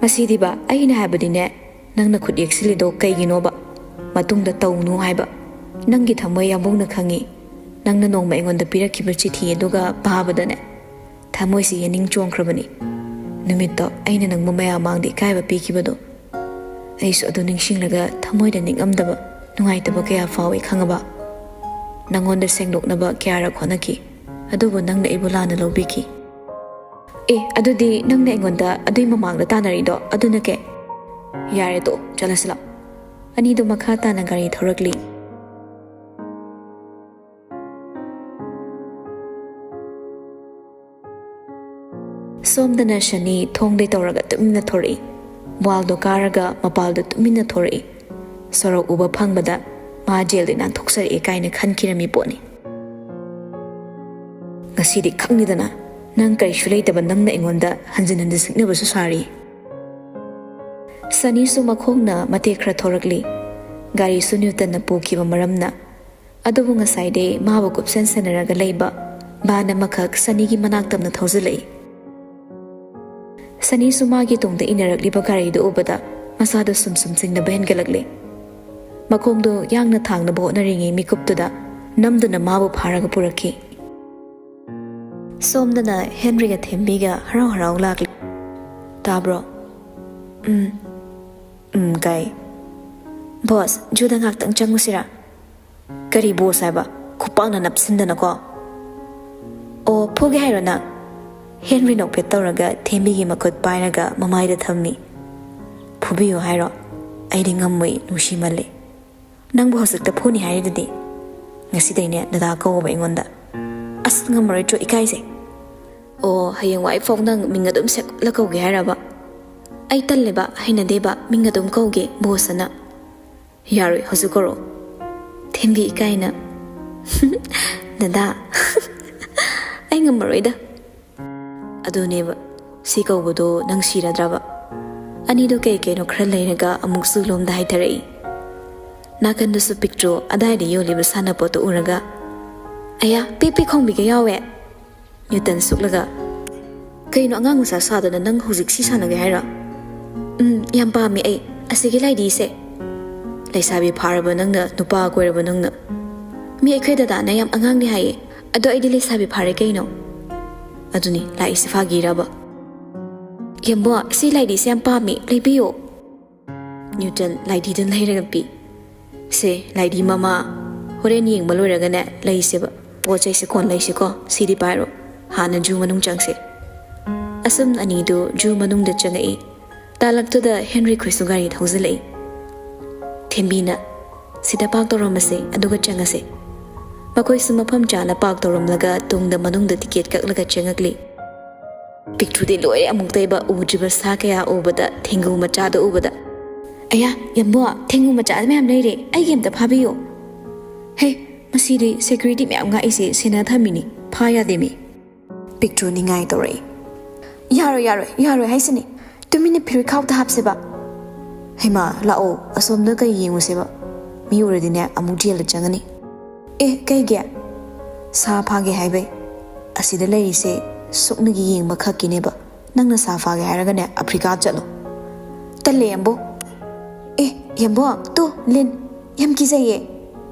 ꯃꯁꯤꯗꯤꯕ, ꯑꯩꯅ ꯍꯥꯏꯕꯗꯤꯅꯦ, ꯅꯪꯅ ꯈꯨꯠ ꯌꯦꯛꯁꯤꯜꯂꯤꯗꯣ ꯀꯩꯒꯤꯅꯣꯕ? ꯃꯇꯨꯡꯗ ꯇꯧꯅꯨ ꯍꯥꯏꯕ꯫ ꯅꯪꯒꯤ ꯊꯃꯣꯏ ꯌꯥꯝꯕꯨꯡꯅ ꯈꯪꯉꯤ꯫ ꯅꯪꯅ ꯅꯣꯡꯃ ꯑꯩꯉꯣꯟꯗ ꯄꯤꯔꯛꯈꯤꯕ ꯆꯤꯊꯤ ꯑꯗꯨꯒ ꯄꯥꯕꯗꯅꯦ, ꯊꯃꯣꯏꯁꯤ ꯌꯦꯅꯤꯡ ꯆꯣꯡꯈ꯭ꯔꯕꯅꯤ꯫ ꯅꯨꯃꯤꯠꯇꯣ ꯑꯩꯅ ꯅꯪꯕꯨ ꯃꯌꯥꯝ ꯃꯥꯡꯗ ꯏꯀꯥꯏꯕ ꯄꯤꯈꯤꯕꯗꯣ꯫ ꯑꯩꯁꯨ ꯑꯗꯨ ꯅꯤꯡꯁꯤꯡꯂꯒ ꯊꯃꯣꯏꯗ ꯅꯤꯡꯉꯝꯗꯕ, ꯅꯨꯡꯉꯥꯏꯇꯕ ꯀꯌꯥ ꯐꯥꯎꯏ, ꯈꯪꯉꯕ? ꯅꯪꯉꯣꯟꯗ ꯁꯦꯡꯗꯣꯛꯅꯕ ꯀꯌꯥꯔꯛ ꯍꯣꯠꯅꯈꯤ, ꯑꯗꯨꯕꯨ ꯅꯪꯅ ꯑꯩꯕꯨ ꯂꯥꯟꯅ ꯂꯧꯕꯤꯈꯤ"꯫ "ꯑꯦ, ꯑꯗꯨꯗꯤ ꯅꯪꯅ ꯑꯩꯉꯣꯟꯗ ꯑꯗꯨꯏ ꯃꯃꯥꯡꯗ ꯇꯥꯟꯅꯔꯤꯗꯣ ꯑꯗꯨꯅ ꯀꯩ?" "ꯌꯥꯔꯦ, ꯇꯣꯛꯑꯣ, ꯆꯠꯂꯁꯤ ꯂꯥꯛꯑꯣ"꯫ ꯑꯅꯤꯗꯨ ꯃꯈꯥ ꯇꯥꯅ ꯒꯥꯔꯤ ꯊꯧꯔꯛꯂꯤ꯫ ꯁꯣꯝꯗꯅ ꯁꯅꯤ ꯊꯣꯡꯗꯩ ꯇꯧꯔꯒ ꯇꯨꯃꯤꯟꯅ ꯊꯣꯔꯛꯏ꯫ ꯋꯥꯜꯗꯣ ꯀꯥꯔꯒ ꯃꯄꯥꯜꯗ ꯇꯨꯃꯤꯟꯅ ꯊꯣꯔꯛꯏ꯫ ꯁꯣꯔꯣꯛ ꯎꯕ ꯐꯪꯕꯗ ꯃꯥ ꯖꯦꯜꯗꯩ ꯅꯥꯟꯊꯣꯛꯆꯔꯛꯑꯦ ꯀꯥꯏꯅ ꯈꯟꯈꯤꯔꯝꯃꯤ ꯄꯣꯠꯅꯤ꯫ "ꯉꯁꯤꯗꯤ ꯈꯪꯅꯤꯗꯅ, ꯅꯪ ꯀꯔꯤꯁꯨ ꯂꯩꯇꯕ ꯅꯪꯅ ꯑꯩꯉꯣꯟꯗ ꯍꯟꯖꯤꯟ ꯍꯟꯖꯤꯟ ꯁꯤꯡꯅꯕꯁꯨ ꯁꯥꯔꯤ꯫ ꯁꯅꯤꯁꯨ ꯃꯈꯣꯡꯅ ꯃꯇꯦꯛ ꯈꯔ ꯊꯧꯔꯛꯂꯤ꯫ ꯒꯥꯔꯤꯁꯨ ꯅ꯭ꯌꯨꯇꯟꯅ ꯄꯨꯈꯤꯕ ꯃꯔꯝꯅ꯫ ꯑꯗꯨꯕꯨ ꯉꯁꯥꯏꯗꯤ ꯃꯥꯕꯨ ꯀꯨꯞꯁꯦꯟ ꯁꯦꯟꯅꯔꯒ ꯂꯩꯕ ꯚꯥꯟ ꯑꯃꯈꯛ ꯁꯅꯤꯒꯤ ꯃꯅꯥꯛ ꯇꯝꯅ ꯊꯧꯖꯤꯜꯂꯛꯏ꯫ ꯁꯅꯤꯁꯨ ꯃꯥꯒꯤ ꯇꯨꯡꯗ ꯏꯟꯅꯔꯛꯂꯤꯕ ꯒꯥꯔꯤꯗꯨ ꯎꯕꯗ ꯃꯁꯥꯗ ꯁꯨꯝ ꯁꯨꯝ ꯆꯤꯡꯅꯕ ꯍꯦꯟꯒꯠꯂꯛꯂꯦ꯫ ꯃꯈꯣꯡꯗꯨ ꯌꯥꯡꯅ ꯊꯥꯡꯅꯕ ꯍꯣꯠꯅꯔꯤꯉꯩ ꯃꯤꯀꯨꯞꯇꯨꯗ ꯅꯝꯗꯨꯅ ꯃꯥꯕꯨ ꯐꯥꯔꯒ ꯄꯨꯔꯛꯈꯤ꯫ ꯁꯣꯝꯗꯅ ꯍꯦꯟꯔꯤꯒ ꯊꯦꯝꯕꯤꯒ ꯍꯔꯥꯎ ꯍꯔꯥꯎ ꯂꯥꯛꯂꯤ꯫ "ꯇꯥꯕ꯭ꯔꯣ?" "ꯎꯝ, ꯎꯝ, ꯀꯥꯏ?" "ꯕꯣꯁ, ꯖꯨꯗ ꯉꯥꯛꯇꯪ ꯆꯪꯉꯨꯁꯤꯔꯥ? ꯀꯔꯤ ꯕꯣꯁ ꯍꯥꯏꯕ? ꯈꯨꯄꯥꯛꯅ ꯅꯞꯁꯤꯟꯗꯅꯀꯣ!" "ꯑꯣ, ꯐꯨꯒꯦ ꯍꯥꯏꯔꯣ ꯅꯪ?" ꯍꯦꯟꯔꯤ ꯅꯣꯛꯐꯦꯠ ꯇꯧꯔꯒ ꯊꯦꯝꯕꯤꯒꯤ ꯃꯈꯨꯠ ꯄꯥꯏꯔꯒ ꯃꯃꯥꯏꯗ ꯊꯝꯃꯤ꯫ "ꯐꯨꯕꯤꯌꯨ ꯍꯥꯏꯔꯣ? ꯑꯩꯗꯤ ꯉꯝꯃꯣꯏ, ꯅꯨꯡꯁꯤꯃꯜꯂꯦ꯫ ꯅꯪꯕꯨ ꯍꯧꯖꯤꯛꯇ ꯐꯨꯅꯤ ꯍꯥꯏꯔꯤꯗꯨꯗꯤ꯫ ꯉꯁꯤꯗꯩꯅꯦ ꯗꯗꯥ ꯀꯧꯕ ꯑꯩꯉꯣꯟꯗ꯫" "ꯑꯁ, ꯉꯝꯃꯔꯣꯏꯗ꯭ꯔꯣ, ꯏꯀꯥꯏꯖꯩ꯫" "ꯑꯣ, ꯍꯌꯦꯡꯋꯥꯏ ꯐꯥꯎ ꯅꯪ ꯃꯤꯡ ꯑꯗꯨꯝ ꯁꯦꯛꯂ ꯀꯧꯒꯦ ꯍꯥꯏꯔꯕ?" "ꯑꯩ ꯇꯜꯂꯦꯕ, ꯍꯩꯅꯗꯦꯕ, ꯃꯤꯡ ꯑꯗꯨꯝ ꯀꯧꯒꯦ ꯕꯣꯁ ꯑꯅ꯫" "ꯌꯥꯔꯣꯏ, ꯍꯧꯖꯤꯛ ꯀꯧꯔꯣ꯫" ꯊꯦꯝꯕꯤ ꯏꯀꯥꯏꯅ꯫ "ꯗꯗꯥ, ꯑꯩ ꯉꯝꯃꯔꯣꯏꯗ꯫" "ꯑꯗꯨꯅꯦꯕ, ꯁꯤ ꯀꯧꯕꯗꯣ ꯅꯪ ꯁꯤꯔꯗ꯭ꯔꯕ?" ꯑꯅꯤꯗꯣ ꯀꯩ ꯀꯩꯅꯣ ꯈꯔ ꯂꯩꯔꯒ ꯑꯃꯨꯛ ꯖꯨ ꯂꯣꯝꯗ ꯍꯥꯏꯊꯔꯛꯏ꯫ ꯅꯥꯀꯟꯗꯁꯨ ꯄꯤꯛꯇ꯭ꯔꯨ ꯑꯗꯥꯏꯗ ꯌꯣꯜꯂꯤꯕ ꯁꯥꯟꯅꯄꯣꯠꯇꯣ ꯎꯔꯒ, "ꯑꯌꯥ, ꯄꯦꯛ ꯄꯦꯛ ꯈꯣꯡꯕꯤꯒ ꯌꯥꯎꯋꯦ!" ꯅ꯭ꯌꯨꯇꯟ ꯁꯨꯛꯂꯒ, "ꯀꯩꯅꯣ ꯑꯉꯥꯡ ꯃꯆꯥ ꯁꯥꯗꯅ ꯅꯪ ꯍꯧꯖꯤꯛ ꯁꯤ ꯁꯥꯟꯅꯒꯦ ꯍꯥꯏꯔꯣ?" "ꯎꯝ, ꯌꯥꯝ ꯄꯥꯝꯃꯦ ꯑꯩ ꯑꯁꯤꯒꯤ ꯂꯥꯏꯙꯤꯁꯦ꯫" "ꯂꯩꯁꯥꯕꯤ ꯐꯥꯔꯕ ꯅꯪꯅ ꯅꯨꯄꯥ ꯀꯣꯏꯔꯕ ꯅꯪꯅ?" "ꯃꯤ ꯑꯩꯈꯣꯏ ꯗꯗꯥꯅ ꯌꯥꯝ ꯑꯉꯥꯡꯅꯤ ꯍꯥꯏꯌꯦ, ꯑꯗꯣ ꯑꯩꯗꯤ ꯂꯩꯁꯥꯕꯤ ꯐꯥꯔꯦ ꯀꯩꯅꯣ꯫" "ꯑꯗꯨꯅꯤ, ꯂꯥꯛꯏꯁꯤ ꯐꯥꯒꯤꯔꯕ?" "ꯌꯥꯝꯕꯣ, ꯁꯤ ꯂꯥꯏꯙꯤꯁꯦ ꯌꯥꯝ ꯄꯥꯝꯃꯤ, ꯂꯩꯕꯤꯌꯣ꯫" ꯅ꯭ꯌꯨꯇꯟ ꯂꯥꯏꯙꯤꯗꯨ ꯂꯩꯔꯒ ꯄꯤ꯫ "ꯁꯦ, ꯂꯥꯏꯙꯤ ꯃꯃꯥ, ꯍꯣꯔꯦꯟ ꯌꯦꯡꯕ ꯂꯣꯏꯔꯒꯅꯦ ꯂꯩꯁꯦꯕ꯫ ꯄꯣꯠ ꯆꯩꯁꯦ ꯀꯣꯟ ꯂꯩꯁꯤꯀꯣ, ꯁꯤꯗꯤ ꯄꯥꯏꯔꯣ꯫ ꯍꯥꯟꯅ ꯖꯨ ꯃꯅꯨꯡ ꯆꯪꯁꯦ꯫" ꯑꯁꯨꯝ ꯑꯅꯤꯗꯨ ꯖꯨ ꯃꯅꯨꯡꯗ ꯆꯪꯉꯛꯏ꯫ ꯇꯥꯂꯛꯇꯨꯗ ꯍꯦꯟꯔꯤ ꯈꯣꯏꯁꯨ ꯒꯥꯔꯤ ꯊꯧꯖꯤꯜꯂꯛꯏ꯫ ꯊꯦꯝꯕꯤꯅ, "ꯁꯤꯗ ꯄꯥꯔꯛ ꯇꯧꯔꯝꯃꯁꯦ, ꯑꯗꯨꯒ ꯆꯪꯉꯁꯦ꯫" ꯃꯈꯣꯏꯁꯨ ꯃꯐꯝ ꯆꯥꯅ ꯄꯥꯔꯛ ꯇꯧꯔꯝꯂꯒ ꯇꯨꯡꯗ ꯃꯅꯨꯡꯗ ꯇꯤꯀꯦꯠ ꯀꯛꯂꯒ ꯆꯪꯉꯛꯂꯤ꯫ ꯄꯤꯛꯇ꯭ꯔꯨꯗꯤ ꯂꯣꯏꯔꯦ, ꯑꯃꯨꯛꯇ ꯑꯣꯏꯕ ꯎꯗ꯭ꯔꯤꯕ ꯁꯥ ꯀꯌꯥ ꯎꯕꯗ, ꯊꯦꯡꯒꯨ ꯃꯆꯥꯗ ꯎꯕꯗ꯫ "ꯑꯌꯥ, ꯌꯥꯝꯕꯣ, ꯊꯦꯡꯒꯨ ꯃꯆꯥ ꯃꯌꯥꯝ ꯂꯩꯔꯦ, ꯑꯩꯒꯤ ꯑꯝꯇ ꯐꯥꯕꯤꯌꯣ꯫" "ꯍꯦ, ꯃꯁꯤꯗꯤ ꯁꯦꯀ꯭ꯌꯨꯔꯤꯇꯤ ꯃꯌꯥꯝ ꯉꯥꯛꯏꯁꯦ ꯁꯦꯟꯅ ꯊꯝꯃꯤꯅꯤ, ꯐꯥ ꯌꯥꯗꯦꯃꯤ꯫" ꯄꯤꯛꯇ꯭ꯔꯨ ꯅꯤꯡꯉꯥꯏ ꯇꯧꯔꯛꯏ꯫ "ꯌꯥꯔꯣꯏ, ꯌꯥꯔꯣꯏ, ꯌꯥꯔꯣꯏ ꯍꯥꯏꯁꯤꯅꯤ꯫ ꯇꯨꯃꯤꯟꯅ ꯐꯤꯔꯨꯛꯈꯥꯎꯗ ꯍꯥꯞꯁꯦꯕ꯫ ꯍꯩꯃꯥ, ꯂꯥꯛꯑꯣ, ꯑꯁꯣꯝꯗ ꯀꯩ ꯌꯦꯡꯉꯨꯁꯦꯕ? ꯃꯤ ꯎꯔꯗꯤꯅꯦ ꯑꯃꯨꯛ ꯖꯦꯜꯗ ꯆꯪꯉꯅꯤ꯫" "ꯑꯦ, ꯀꯩꯒꯤ? ꯁꯥ ꯐꯥꯒꯦ ꯍꯥꯏꯕꯩ? ꯑꯁꯤꯗ ꯂꯩꯔꯤꯁꯦ ꯁꯨꯞꯅꯒꯤ ꯌꯦꯡꯕ ꯈꯛꯀꯤꯅꯦꯕ꯫ ꯅꯪꯅ ꯁꯥ ꯐꯥꯒꯦ ꯍꯥꯏꯔꯒꯅꯦ ꯑꯐ꯭ꯔꯤꯀꯥ ꯆꯠꯂꯣ꯫" "ꯇꯜꯂꯦ, ꯌꯥꯝꯕꯣ꯫" "ꯑꯦ, ꯌꯥꯝꯕꯣ, ꯇꯨ, ꯂꯤꯟ꯫ ꯌꯥꯝ ꯀꯤꯖꯩꯌꯦ꯫"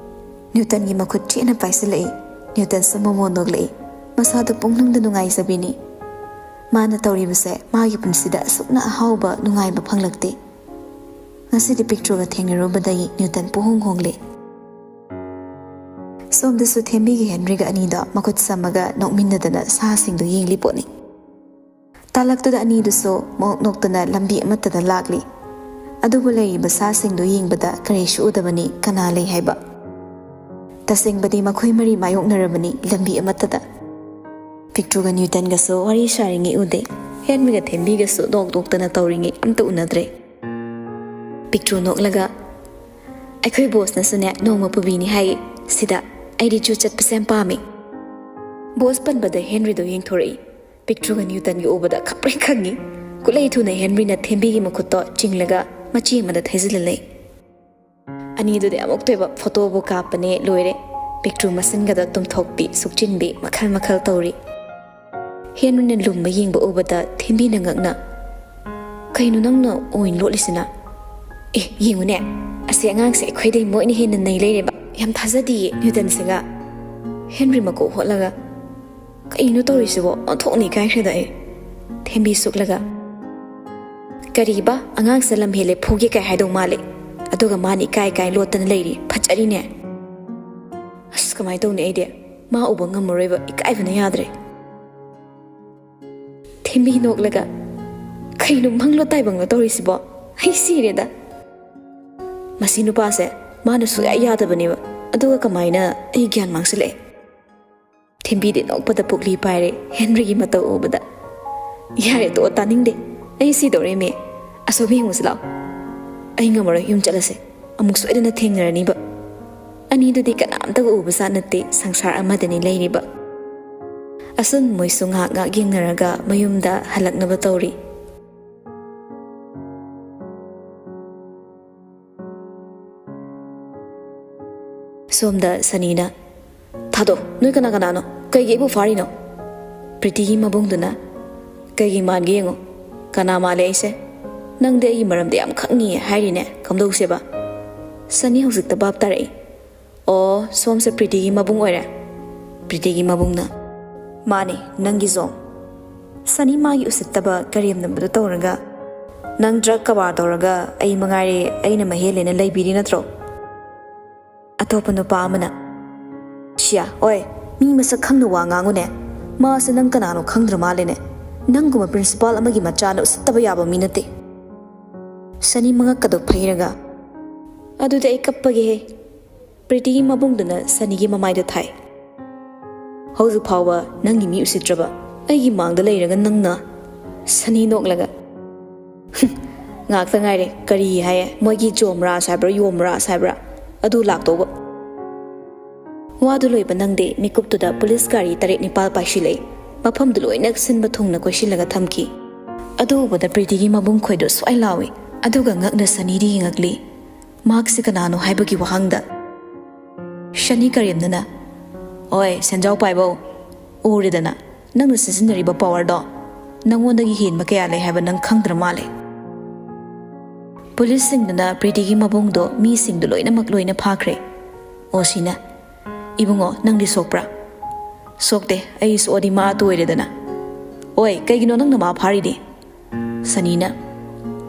ꯅ꯭ꯌꯨꯇꯟꯒꯤ ꯃꯈꯨꯠ ꯆꯦꯠꯅ ꯄꯥꯏꯁꯤꯜꯂꯛꯏ꯫ ꯅ꯭ꯌꯨꯇꯟꯁꯨ ꯃꯃꯣꯟ ꯅꯣꯛꯂꯛꯏ꯫ ꯃꯁꯥꯗ ꯄꯨꯡꯅꯨꯡꯗ ꯅꯨꯡꯉꯥꯏꯖꯕꯤꯅꯤ꯫ ꯃꯥꯅ ꯇꯧꯔꯤꯕꯁꯦ ꯃꯥꯒꯤ ꯄꯨꯟꯁꯤꯗ ꯑꯁꯨꯛꯅ ꯑꯍꯥꯎꯕ ꯅꯨꯡꯉꯥꯏꯕ ꯐꯪꯂꯛꯇꯦ꯫ ꯉꯁꯤꯗꯤ ꯄꯤꯛꯇ꯭ꯔꯨꯒ ꯊꯦꯡꯅꯔꯨꯕꯗꯒꯤ ꯅ꯭ꯌꯨꯇꯟ ꯄꯨꯍꯣꯡ ꯍꯣꯡꯂꯦ꯫ ꯁꯣꯝꯗꯁꯨ ꯊꯦꯝꯕꯤꯒ ꯍꯦꯟꯔꯤꯒ ꯑꯅꯤꯗꯣ ꯃꯈꯨꯠ ꯁꯝꯃꯒ ꯅꯣꯛꯃꯤꯟꯅꯗꯅ ꯁꯥꯁꯤꯡꯗꯣ ꯌꯦꯡꯂꯤ ꯄꯣꯠꯅꯤ꯫ ꯇꯥꯂꯛꯇꯨꯗ ꯑꯅꯤꯗꯨꯁꯨ ꯃꯣꯛ ꯅꯣꯛꯇꯅ ꯂꯝꯕꯤ ꯑꯃꯠꯇꯗ ꯂꯥꯛꯂꯤ꯫ ꯑꯗꯨꯕꯨ ꯂꯩꯔꯤꯕ ꯁꯥꯁꯤꯡꯗꯨ ꯌꯦꯡꯕꯗ ꯀꯔꯤꯁꯨ ꯎꯗꯕꯅꯤ, ꯀꯅꯥ ꯂꯩ ꯍꯥꯏꯕ? ꯇꯁꯦꯡꯕꯗꯤ ꯃꯈꯣꯏ ꯃꯔꯤ ꯃꯥꯌꯣꯛꯅꯔꯕꯅꯤ ꯂꯝꯕꯤ ꯑꯃꯠꯇꯗ꯫ ꯄꯤꯛꯇ꯭ꯔꯨꯒ ꯅ꯭ꯌꯨꯇꯟꯒꯁꯨ ꯋꯥꯔꯤ ꯁꯥꯔꯤꯉꯩ ꯎꯗꯦ꯫ ꯍꯦꯟꯔꯤꯒ ꯊꯦꯝꯕꯤꯒꯁꯨ ꯅꯣꯛ ꯅꯣꯛꯇꯅ ꯇꯧꯔꯤꯉꯩ ꯑꯝꯇ ꯎꯅꯗ꯭ꯔꯦ꯫ ꯄꯤꯛꯇ꯭ꯔꯨ ꯅꯣꯛꯂꯒ, "ꯑꯩꯈꯣꯏ ꯕꯣꯁꯅꯁꯨꯅꯦ ꯅꯣꯡꯃ ꯄꯨꯕꯤꯅꯤ ꯍꯥꯏꯌꯦ ꯁꯤꯗ꯫ ꯑꯩꯗꯤ ꯖꯨ ꯆꯠꯄꯁꯦ ꯌꯥꯝ ꯄꯥꯝꯃꯤ꯫" ꯕꯣꯁ ꯄꯟꯕꯗ ꯍꯦꯟꯔꯤꯗꯣ ꯌꯦꯡꯊꯣꯔꯛꯏ꯫ ꯄꯤꯛꯇ꯭ꯔꯨꯒ ꯅ꯭ꯌꯨꯇꯟꯒ ꯎꯕꯗ ꯈꯪꯄ꯭ꯔꯦꯛ ꯈꯪꯉꯤ꯫ ꯈꯨꯠꯂꯩ ꯊꯨꯅ ꯍꯦꯟꯔꯤꯅ ꯊꯦꯝꯕꯤꯒꯤ ꯃꯈꯨꯠꯇꯣ ꯆꯤꯡꯂꯒ ꯃꯆꯤ ꯑꯃꯗ ꯊꯩꯖꯤꯜꯂ ꯂꯩ꯫ ꯑꯅꯤꯗꯨꯗꯤ ꯑꯃꯨꯛꯇꯣꯏꯕ ꯐꯣꯇꯣꯕꯨ ꯀꯥꯞꯄꯅꯦ ꯂꯣꯏꯔꯦ꯫ ꯄꯤꯛꯇ꯭ꯔꯨ ꯃꯆꯤꯟꯒꯗꯣ ꯇꯨꯝꯊꯣꯛꯄꯤ, ꯁꯨꯛꯆꯤꯟꯕꯤ, ꯃꯈꯜ ꯃꯈꯜ ꯇꯧꯔꯤ꯫ ꯍꯦꯟꯔꯤꯅ ꯂꯨꯝꯕ ꯌꯦꯡꯕ ꯎꯕꯗ ꯊꯦꯝꯕꯤꯅ ꯉꯛꯅ, "ꯀꯩꯅꯣ ꯅꯪꯅ ꯑꯣꯏꯟ ꯂꯣꯠꯂꯤꯁꯤꯅ? ꯑꯦ, ꯌꯦꯡꯉꯨꯅꯦ, ꯑꯁꯤ ꯑꯉꯥꯡꯁꯦ ꯑꯩꯈꯣꯏꯗꯩ ꯃꯣꯏꯅ ꯍꯦꯟꯅ ꯅꯩ ꯂꯩꯔꯦꯕ꯫ ꯌꯥꯝ ꯊꯥꯖꯗꯤꯌꯦ ꯅ꯭ꯌꯨꯇꯟꯁꯤꯒ꯫" ꯍꯦꯟꯔꯤ ꯃꯀꯣꯛ ꯍꯣꯠꯂꯒ, "ꯀꯩꯅꯣ ꯇꯧꯔꯤꯁꯤꯕꯣ? ꯑꯣꯟꯊꯣꯛꯅ ꯏꯀꯥꯏꯈ꯭ꯔꯦꯗ ꯑꯩ꯫" ꯊꯦꯝꯕꯤ ꯁꯨꯛꯂꯒ, "ꯀꯔꯤꯕ? ꯑꯉꯥꯡꯁꯤꯅ ꯂꯝ ꯍꯦꯜꯂꯦ ꯐꯨꯒꯦ ꯀꯥꯏ ꯍꯥꯏꯗꯧ ꯃꯥꯜꯂꯦ꯫ ꯑꯗꯨꯒ ꯃꯥꯅ ꯏꯀꯥꯏ ꯏꯀꯥꯏ ꯂꯣꯠꯇꯅ ꯂꯩꯔꯤ꯫ ꯐꯠꯖꯔꯤꯅꯦ꯫ ꯑꯁ, ꯀꯃꯥꯏꯅ ꯇꯧꯅꯤ ꯑꯩꯗꯤ? ꯃꯥ ꯎꯕ ꯉꯝꯃꯔꯣꯏꯕ, ꯏꯀꯥꯏꯕꯅ ꯌꯥꯗ꯭ꯔꯦ꯫" ꯊꯦꯝꯕꯤ ꯅꯣꯛꯂꯒ, "ꯀꯩꯅꯣ ꯃꯪꯂꯣ ꯇꯥꯏꯕꯪꯂꯣ ꯇꯧꯔꯤꯁꯤꯕꯣ? ꯑꯩ ꯁꯤꯔꯦꯗ꯫ ꯃꯁꯤ ꯅꯨꯄꯥꯁꯦ ꯃꯥꯅ ꯁꯨꯛꯌꯥ ꯌꯥꯗꯕꯅꯦꯕ꯫ ꯑꯗꯨꯒ ꯀꯃꯥꯏꯅ ꯑꯩ ꯒ꯭ꯌꯥꯟ ꯃꯥꯡꯁꯤꯜꯂꯛꯑꯦ?" ꯊꯦꯝꯕꯤꯗꯤ ꯅꯣꯛꯄꯗ ꯄꯨꯛꯂꯤ ꯄꯥꯏꯔꯦ ꯍꯦꯟꯔꯤꯒꯤ ꯃꯇꯧ ꯎꯕꯗ꯫ "ꯌꯥꯔꯦ, ꯇꯣꯛꯑꯣ, ꯇꯥꯅꯤꯡꯗꯦ꯫ ꯑꯩ ꯁꯤꯗꯧꯔꯦꯃꯤ꯫ ꯑꯁꯣꯝ ꯌꯦꯡꯉꯨꯁꯤ ꯂꯥꯛꯑꯣ꯫" "ꯑꯩ ꯉꯝꯃꯔꯣꯏ, ꯌꯨꯝ ꯆꯠꯂꯁꯦ꯫ ꯑꯃꯨꯛ ꯁꯣꯏꯗꯅ ꯊꯦꯡꯅꯔꯅꯤꯕ꯫" ꯑꯅꯤꯗꯨꯗꯤ ꯀꯅꯥꯝꯇꯒ ꯎꯕꯖꯥꯠ ꯅꯠꯇꯦ, ꯁꯪꯁꯥꯔ ꯑꯃꯗꯅꯤ ꯂꯩꯔꯤꯕ꯫ ꯑꯁꯨꯝ ꯃꯣꯏꯁꯨ ꯉꯥꯏꯍꯥꯛ ꯉꯥꯏꯍꯥꯛ ꯌꯦꯡꯅꯔꯒ ꯃꯌꯨꯝꯗ ꯍꯜꯂꯛꯅꯕ ꯇꯧꯔꯤ꯫ ꯁꯣꯝꯗ ꯁꯅꯤꯅ, "ꯊꯥꯗꯣꯛ, ꯅꯣꯏ ꯀꯅꯥ ꯀꯅꯥꯅꯣ? ꯀꯩꯒꯤ ꯑꯩꯕꯨ ꯐꯥꯔꯤꯅꯣ?" ꯄ꯭ꯔꯤꯇꯤꯒꯤ ꯃꯕꯨꯡꯗꯨꯅ, "ꯀꯩꯒꯤ ꯃꯥꯟꯒꯦ ꯌꯦꯡꯉꯣ꯫ ꯀꯅꯥ ꯃꯥꯜꯂꯦ ꯑꯩꯁꯦ? ꯅꯪꯗꯤ ꯑꯩꯒꯤ ꯃꯔꯝꯗ ꯌꯥꯝ ꯈꯪꯉꯤꯌꯦ ꯍꯥꯏꯔꯤꯅꯦ, ꯀꯝꯗꯧꯁꯦꯕ?" ꯁꯅꯤ ꯍꯧꯖꯤꯛꯇ ꯚꯥꯞ ꯇꯥꯔꯛꯏ꯫ "ꯑꯣ, ꯁꯣꯝꯁꯦ ꯄ꯭ꯔꯤꯇꯤꯒꯤ ꯃꯕꯨꯡ ꯑꯣꯏꯔꯦ?" ꯄ꯭ꯔꯤꯇꯤꯒꯤ ꯃꯕꯨꯡꯅ, "ꯃꯥꯅꯦ, ꯅꯪꯒꯤ ꯖꯣꯝ꯫" ꯁꯅꯤ ꯃꯥꯒꯤ ꯎꯁꯤꯠꯇꯕ ꯀꯔꯦꯝꯅꯕꯗꯨ ꯇꯧꯔꯒ, "ꯅꯪ ꯗ꯭ꯔꯒ ꯀꯕꯥꯔ ꯇꯧꯔꯒ ꯑꯩ ꯃꯉꯥꯏꯔꯦ ꯑꯩꯅ ꯃꯍꯦꯜꯂꯦꯅ ꯂꯩꯕꯤꯔꯤ ꯅꯠꯇ꯭ꯔꯣ?" ꯑꯇꯣꯞꯄ ꯅꯨꯄꯥ ꯑꯃꯅ, "ꯁꯤꯌꯥ, ꯑꯣꯏ, ꯃꯤ ꯃꯁꯛ ꯈꯪꯅ ꯋꯥ ꯉꯥꯡꯉꯨꯅꯦ꯫ ꯃꯥꯁꯦ ꯅꯪ ꯀꯅꯥꯅꯣ ꯈꯪꯗ꯭ꯔ ꯃꯥꯜꯂꯦꯅꯦ꯫ ꯅꯪꯒꯨꯝꯕ ꯄ꯭ꯔꯤꯟꯁꯤꯄꯥꯜ ꯑꯃꯒꯤ ꯃꯆꯥꯅ ꯎꯁꯤꯠꯇꯕ ꯌꯥꯕ ꯃꯤ ꯅꯠꯇꯦ꯫" ꯁꯅꯤ ꯃꯉꯛꯀꯗꯣ ꯐꯩꯔꯒ, "ꯑꯗꯨꯗꯤ ꯑꯩ ꯀꯞꯄꯒꯦꯍꯦ꯫" ꯄ꯭ꯔꯤꯇꯤꯒꯤ ꯃꯕꯨꯡꯗꯨꯅ ꯁꯅꯤꯒꯤ ꯃꯃꯥꯏꯗ ꯊꯥꯏ꯫ "ꯍꯧꯖꯤꯛ ꯐꯥꯎꯕ ꯅꯪꯒꯤ ꯃꯤ ꯎꯁꯤꯠꯇ꯭ꯔꯕ, ꯑꯩꯒꯤ ꯃꯥꯡꯗ ꯂꯩꯔꯒ ꯅꯪꯅ?" ꯁꯅꯤ ꯅꯣꯛꯂꯒ, "ꯉꯥꯛꯇ ꯉꯥꯏꯔꯦ, ꯀꯔꯤ ꯍꯥꯏꯌꯦ, ꯃꯣꯏꯒꯤ ꯖꯣꯝ ꯔꯥꯖ ꯍꯥꯏꯕ꯭ꯔꯥ, ꯌꯣꯝ ꯔꯥꯖ ꯍꯥꯏꯕ꯭ꯔꯥ, ꯑꯗꯨ ꯂꯥꯛꯇꯧꯕ?" ꯋꯥꯗꯨ ꯂꯣꯏꯕ ꯅꯪꯗꯦ, ꯃꯤꯀꯨꯞꯇꯨꯗ ꯄꯨꯂꯤꯁ ꯒꯥꯔꯤ ꯇꯔꯦꯠ ꯅꯤꯄꯥꯜ ꯄꯥꯏꯁꯤꯜꯂꯛꯏ꯫ ꯃꯐꯝꯗꯨ ꯂꯣꯏꯅ ꯁꯤꯟꯕ ꯊꯨꯡꯅ ꯀꯣꯏꯁꯤꯜꯂꯒ ꯊꯝꯈꯤ꯫ ꯑꯗꯨ ꯎꯕꯗ ꯄ꯭ꯔꯤꯇꯤꯒꯤ ꯃꯕꯨꯡ ꯈꯣꯏꯗꯨ ꯁ꯭ꯋꯥꯏ ꯂꯥꯎꯏ, ꯑꯗꯨꯒ ꯉꯛꯅ ꯁꯅꯤꯗ ꯌꯦꯡꯉꯛꯂꯤ꯫ ꯃꯍꯥꯛꯁꯤ ꯀꯅꯥꯅꯣ ꯍꯥꯏꯕꯒꯤ ꯋꯥꯍꯪꯗ꯫ ꯁꯅꯤ ꯀꯔꯦꯝꯅꯅ, "ꯑꯣꯏ, ꯁꯦꯟꯖꯥꯎ ꯄꯥꯏꯕꯧ, ꯎꯔꯦꯗꯅ, ꯅꯪꯅ ꯁꯤꯖꯤꯟꯅꯔꯤꯕ ꯄꯋꯥꯔꯗꯣ ꯅꯪꯉꯣꯟꯗꯒꯤ ꯍꯦꯟꯕ ꯀꯌꯥ ꯂꯩ ꯍꯥꯏꯕ ꯅꯪ ꯈꯪꯗ꯭ꯔ ꯃꯥꯜꯂꯦ꯫" ꯄꯨꯂꯤꯁꯁꯤꯡꯗꯨꯅ ꯄ꯭ꯔꯤꯇꯤꯒꯤ ꯃꯕꯨꯡꯗꯣ ꯃꯤꯁꯤꯡꯗꯨ ꯂꯣꯏꯅꯃꯛ ꯂꯣꯏꯅ ꯐꯥꯈ꯭ꯔꯦ꯫ ꯑꯣꯁꯤꯅ, "ꯏꯕꯨꯡꯉꯣ, ꯅꯪꯗꯤ ꯁꯣꯛꯄ꯭ꯔꯥ?" "ꯁꯣꯛꯇꯦ, ꯑꯩ ꯁꯣꯛꯑꯗꯤ ꯃꯥ ꯇꯣꯏꯔꯦꯗꯅ꯫" "ꯑꯣꯏ, ꯀꯩꯒꯤꯅꯣ ꯅꯪꯅ ꯃꯥ ꯐꯥꯔꯤꯗꯤ?" ꯁꯅꯤꯅ,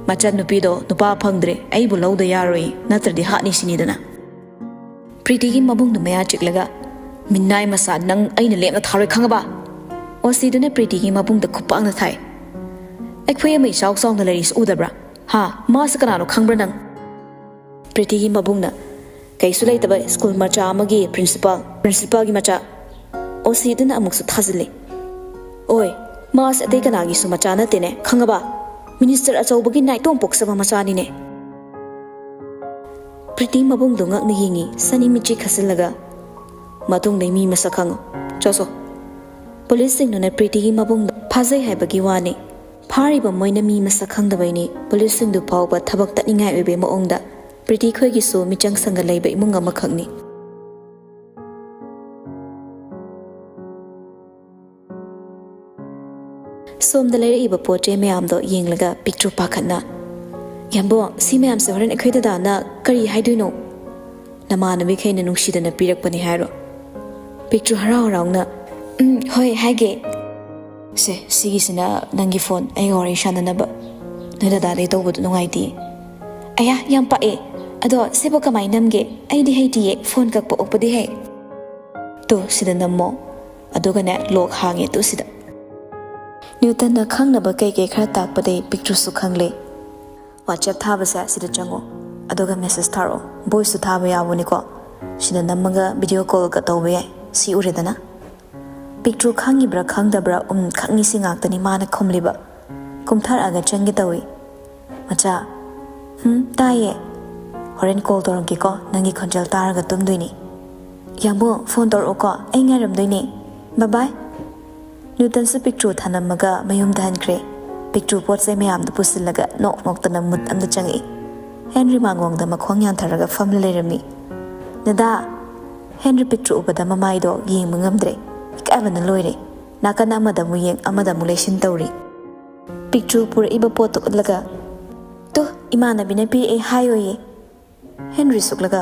"ꯃꯆꯟꯅꯨꯄꯤꯗꯣ ꯅꯨꯄꯥ ꯐꯪꯗ꯭ꯔꯦ, ꯑꯩꯕꯨ ꯂꯧꯗ ꯌꯥꯔꯣꯏ, ꯅꯠꯇ꯭ꯔꯗꯤ ꯍꯥꯠꯅꯤ ꯁꯤꯅꯤꯗꯅ꯫" ꯄ꯭ꯔꯤꯇꯤꯒꯤ ꯃꯕꯨꯡꯗꯨ ꯃꯌꯥ ꯆꯤꯛꯂꯒ, "ꯃꯤꯅꯥꯏ ꯃꯆꯥ, ꯅꯪ ꯑꯩꯅ ꯂꯦꯡꯅ ꯊꯥꯔꯣꯏ ꯈꯪꯉꯕ?" ꯑꯣꯁꯤꯗꯨꯅ ꯄ꯭ꯔꯤꯇꯤꯒꯤ ꯃꯕꯨꯡꯗ ꯈꯨꯄꯥꯛꯅ ꯊꯥꯏ꯫ "ꯑꯩꯈꯣꯏ ꯑꯃ ꯏꯆꯥꯎ ꯆꯥꯎꯅ ꯂꯩꯔꯤꯁꯤ ꯎꯗꯕ꯭ꯔꯥ? ꯍꯥ? ꯃꯥꯁꯤ ꯀꯅꯥꯅꯣ ꯈꯪꯕ꯭ꯔꯥ ꯅꯪ?" ꯄ꯭ꯔꯤꯇꯤꯒꯤ ꯃꯕꯨꯡꯅ, "ꯀꯩꯁꯨ ꯂꯩꯇꯕ ꯁ꯭ꯀꯨꯜ ꯃꯆꯥ ꯑꯃꯒꯤ ꯄ꯭ꯔꯤꯟꯁꯤꯄꯥꯜ, ꯄ꯭ꯔꯤꯟꯁꯤꯄꯥꯜꯒꯤ ꯃꯆꯥ꯫" ꯑꯣꯁꯤꯗꯨꯅ ꯑꯃꯨꯛꯁꯨ ꯊꯥꯖꯤꯜꯂꯤ꯫ "ꯑꯣꯏ, ꯃꯥꯁꯤ ꯑꯇꯩ ꯀꯅꯥꯒꯤꯁꯨ ꯃꯆꯥ ꯅꯠꯇꯦꯅꯦ, ꯈꯪꯉꯕ? ꯃꯤꯅꯤꯁꯇꯔ ꯑꯆꯧꯕꯒꯤ ꯅꯥꯏꯇꯣꯝ ꯄꯣꯛꯆꯕ ꯃꯆꯥꯅꯤꯅꯦ꯫" ꯄ꯭ꯔꯤꯇꯤ ꯃꯕꯨꯡꯗꯣ ꯉꯛꯅ ꯌꯦꯡꯉꯤ, ꯁꯅꯤ ꯃꯤꯠꯆꯤ ꯈꯠꯆꯤꯜꯂꯒ, "ꯃꯇꯨꯡꯗꯩ ꯃꯤ ꯃꯁꯛ ꯈꯪꯉꯨ, ꯆꯣ ꯆꯣ꯫" ꯄꯨꯂꯤꯁꯁꯤꯡꯗꯨꯅ ꯄ꯭ꯔꯤꯇꯤꯒꯤ ꯃꯕꯨꯡꯗ ꯐꯥꯖꯩ ꯍꯥꯏꯕꯒꯤ ꯋꯥꯅꯤ꯫ ꯐꯥꯔꯤꯕ ꯃꯣꯏꯅ ꯃꯤ ꯃꯁꯛ ꯈꯪꯗꯕꯩꯅꯤ꯫ ꯄꯨꯂꯤꯁꯁꯤꯡꯗꯨ ꯐꯥꯎꯕ ꯊꯕꯛ ꯇꯠꯅꯤꯡꯉꯥꯏ ꯑꯣꯏꯕꯩ ꯃꯑꯣꯡꯗ ꯄ꯭ꯔꯤꯇꯤ ꯈꯣꯏꯒꯤꯁꯨ ꯃꯤꯆꯪ ꯁꯪꯒ ꯂꯩꯕ ꯏꯃꯨꯡ ꯑꯃꯈꯛꯅꯤ꯫ ꯁꯣꯝꯗ ꯂꯩꯔꯛꯏꯕ ꯄꯣꯠ ꯆꯩ ꯃꯌꯥꯝꯗꯣ ꯌꯦꯡꯂꯒ ꯄꯤꯛꯇ꯭ꯔꯨ ꯄꯥꯈꯠꯅ, "ꯌꯥꯝꯕꯣ, ꯁꯤ ꯃꯌꯥꯝꯁꯦ ꯍꯣꯔꯦꯟ ꯑꯩꯈꯣꯏ ꯗꯗꯥꯅ ꯀꯔꯤ ꯍꯥꯏꯗꯣꯏꯅꯣ?" "ꯅꯃꯥꯟꯅꯕꯤꯈꯩꯅ ꯅꯨꯡꯁꯤꯗꯅ ꯄꯤꯔꯛꯄꯅꯤ ꯍꯥꯏꯔꯣ?" ꯄꯤꯛꯇ꯭ꯔꯨ ꯍꯔꯥꯎ ꯍꯔꯥꯎꯅ, "ꯎꯝ, ꯍꯣꯏ, ꯍꯥꯏꯒꯦ꯫ ꯁꯦ, ꯁꯤꯒꯤꯁꯤꯅ ꯅꯪꯒꯤ ꯐꯣꯟ, ꯑꯩꯒ ꯋꯥꯔꯤ ꯁꯥꯟꯅꯅꯕ꯫ ꯅꯣꯏ ꯗꯗꯥꯗꯩ ꯇꯧꯕꯗꯣ ꯅꯨꯡꯉꯥꯏꯇꯦ꯫ ꯑꯌꯥ, ꯌꯥꯝ ꯄꯥꯛꯑꯦ꯫ ꯑꯗꯣ ꯁꯤꯕꯨ ꯀꯃꯥꯏꯅ ꯅꯝꯒꯦ? ꯑꯩꯗꯤ ꯍꯩꯇꯤꯌꯦ, ꯐꯣꯟ ꯀꯛꯄ ꯑꯣꯛꯄꯗꯤ ꯍꯩ꯫" "ꯇꯨ, ꯁꯤꯗ ꯅꯝꯃꯣ꯫ ꯑꯗꯨꯒꯅꯦ, ꯂꯣꯛ ꯍꯥꯡꯉꯦ ꯇꯨ ꯁꯤꯗ꯫" ꯅ꯭ꯌꯨꯇꯟꯅ ꯈꯪꯅꯕ ꯀꯩꯀꯩ ꯈꯔ ꯇꯥꯛꯄꯗꯩ ꯄꯤꯛꯇ꯭ꯔꯨꯁꯨ ꯈꯪꯂꯦ꯫ WhatsApp ꯊꯥꯕꯁꯦ ꯁꯤꯗ ꯆꯪꯉꯣ, ꯑꯗꯨꯒ message ꯊꯥꯔꯛꯑꯣ꯫ Voiceꯁꯨ ꯊꯥꯕ ꯌꯥꯎꯕꯅꯤꯀꯣ꯫ ꯁꯤꯗ ꯅꯝꯃꯒ video callꯒ ꯇꯧꯕ ꯌꯥꯏ꯫ ꯁꯤ ꯎꯔꯦꯗꯅ? ꯄꯤꯛꯇ꯭ꯔꯨ ꯈꯪꯉꯤꯕ꯭ꯔꯥ ꯈꯪꯗꯕ꯭ꯔꯥ, ꯎꯝ, ꯈꯪꯉꯤ ꯁꯤ ꯉꯥꯛꯇꯅꯤ ꯃꯥꯅ ꯈꯨꯝꯂꯤꯕ꯫ ꯀꯨꯝꯊꯔꯛꯑꯒ ꯆꯪꯒꯦ ꯇꯧꯏ꯫ "ꯃꯆꯥ꯫" "ꯍꯨꯝ, ꯇꯥꯏꯌꯦ꯫" "ꯍꯣꯔꯦꯟ call ꯇꯧꯔꯛꯀꯦꯀꯣ, ꯅꯪꯒꯤ ꯈꯣꯟꯖꯦꯜ ꯇꯥꯔꯒ ꯇꯨꯝꯗꯣꯏꯅꯤ꯫" "ꯌꯥꯝꯕꯨꯡ, phone ꯇꯧꯔꯛꯎꯀꯣ, ꯑꯩ ꯉꯥꯏꯔꯝꯗꯣꯏꯅꯦ꯫ Bye bye꯫" ꯅ꯭ꯌꯨꯇꯟꯁꯨ ꯄꯤꯛꯇ꯭ꯔꯨ ꯊꯅꯝꯃꯒ ꯃꯌꯨꯝꯗ ꯍꯟꯈ꯭ꯔꯦ꯫ ꯄꯤꯛꯇ꯭ꯔꯨ ꯄꯣꯠ ꯆꯩ ꯃꯌꯥꯝꯗꯨ ꯄꯨꯁꯤꯜꯂꯒ ꯅꯣꯛ ꯅꯣꯛꯇꯅ ꯃꯨꯠ ꯑꯃꯗ ꯆꯪꯉꯛꯏ꯫ ꯍꯦꯟꯔꯤ ꯃꯥꯡꯒꯣꯡꯗ ꯃꯈꯣꯡ ꯌꯥꯟꯊꯔꯒ ꯐꯝꯂ ꯂꯩꯔꯝꯃꯤ꯫ "ꯗꯗꯥ!" ꯍꯦꯟꯔꯤ ꯄꯤꯛꯇ꯭ꯔꯨ ꯎꯕꯗ ꯃꯃꯥꯏꯗꯣ ꯌꯦꯡꯕ ꯉꯝꯗ꯭ꯔꯦ꯫ ꯏꯀꯥꯏꯕꯅ ꯂꯣꯏꯔꯦ꯫ ꯅꯥꯀꯟ ꯑꯃꯗ ꯑꯃꯨꯛ ꯌꯦꯡ, ꯑꯃꯗ ꯑꯃꯨꯛ ꯂꯩꯁꯤꯟ ꯇꯧꯔꯤ꯫ ꯄꯤꯛꯇ꯭ꯔꯨ ꯄꯨꯔꯛꯏꯕ ꯄꯣꯠꯇꯨ ꯎꯠꯂꯒ, "ꯇꯨ, ꯏꯃꯥꯟꯅꯕꯤꯅ ꯄꯤꯔꯛꯑꯦ ꯍꯥꯏꯌꯣꯌꯦ꯫" ꯍꯦꯟꯔꯤ ꯁꯨꯛꯂꯒ,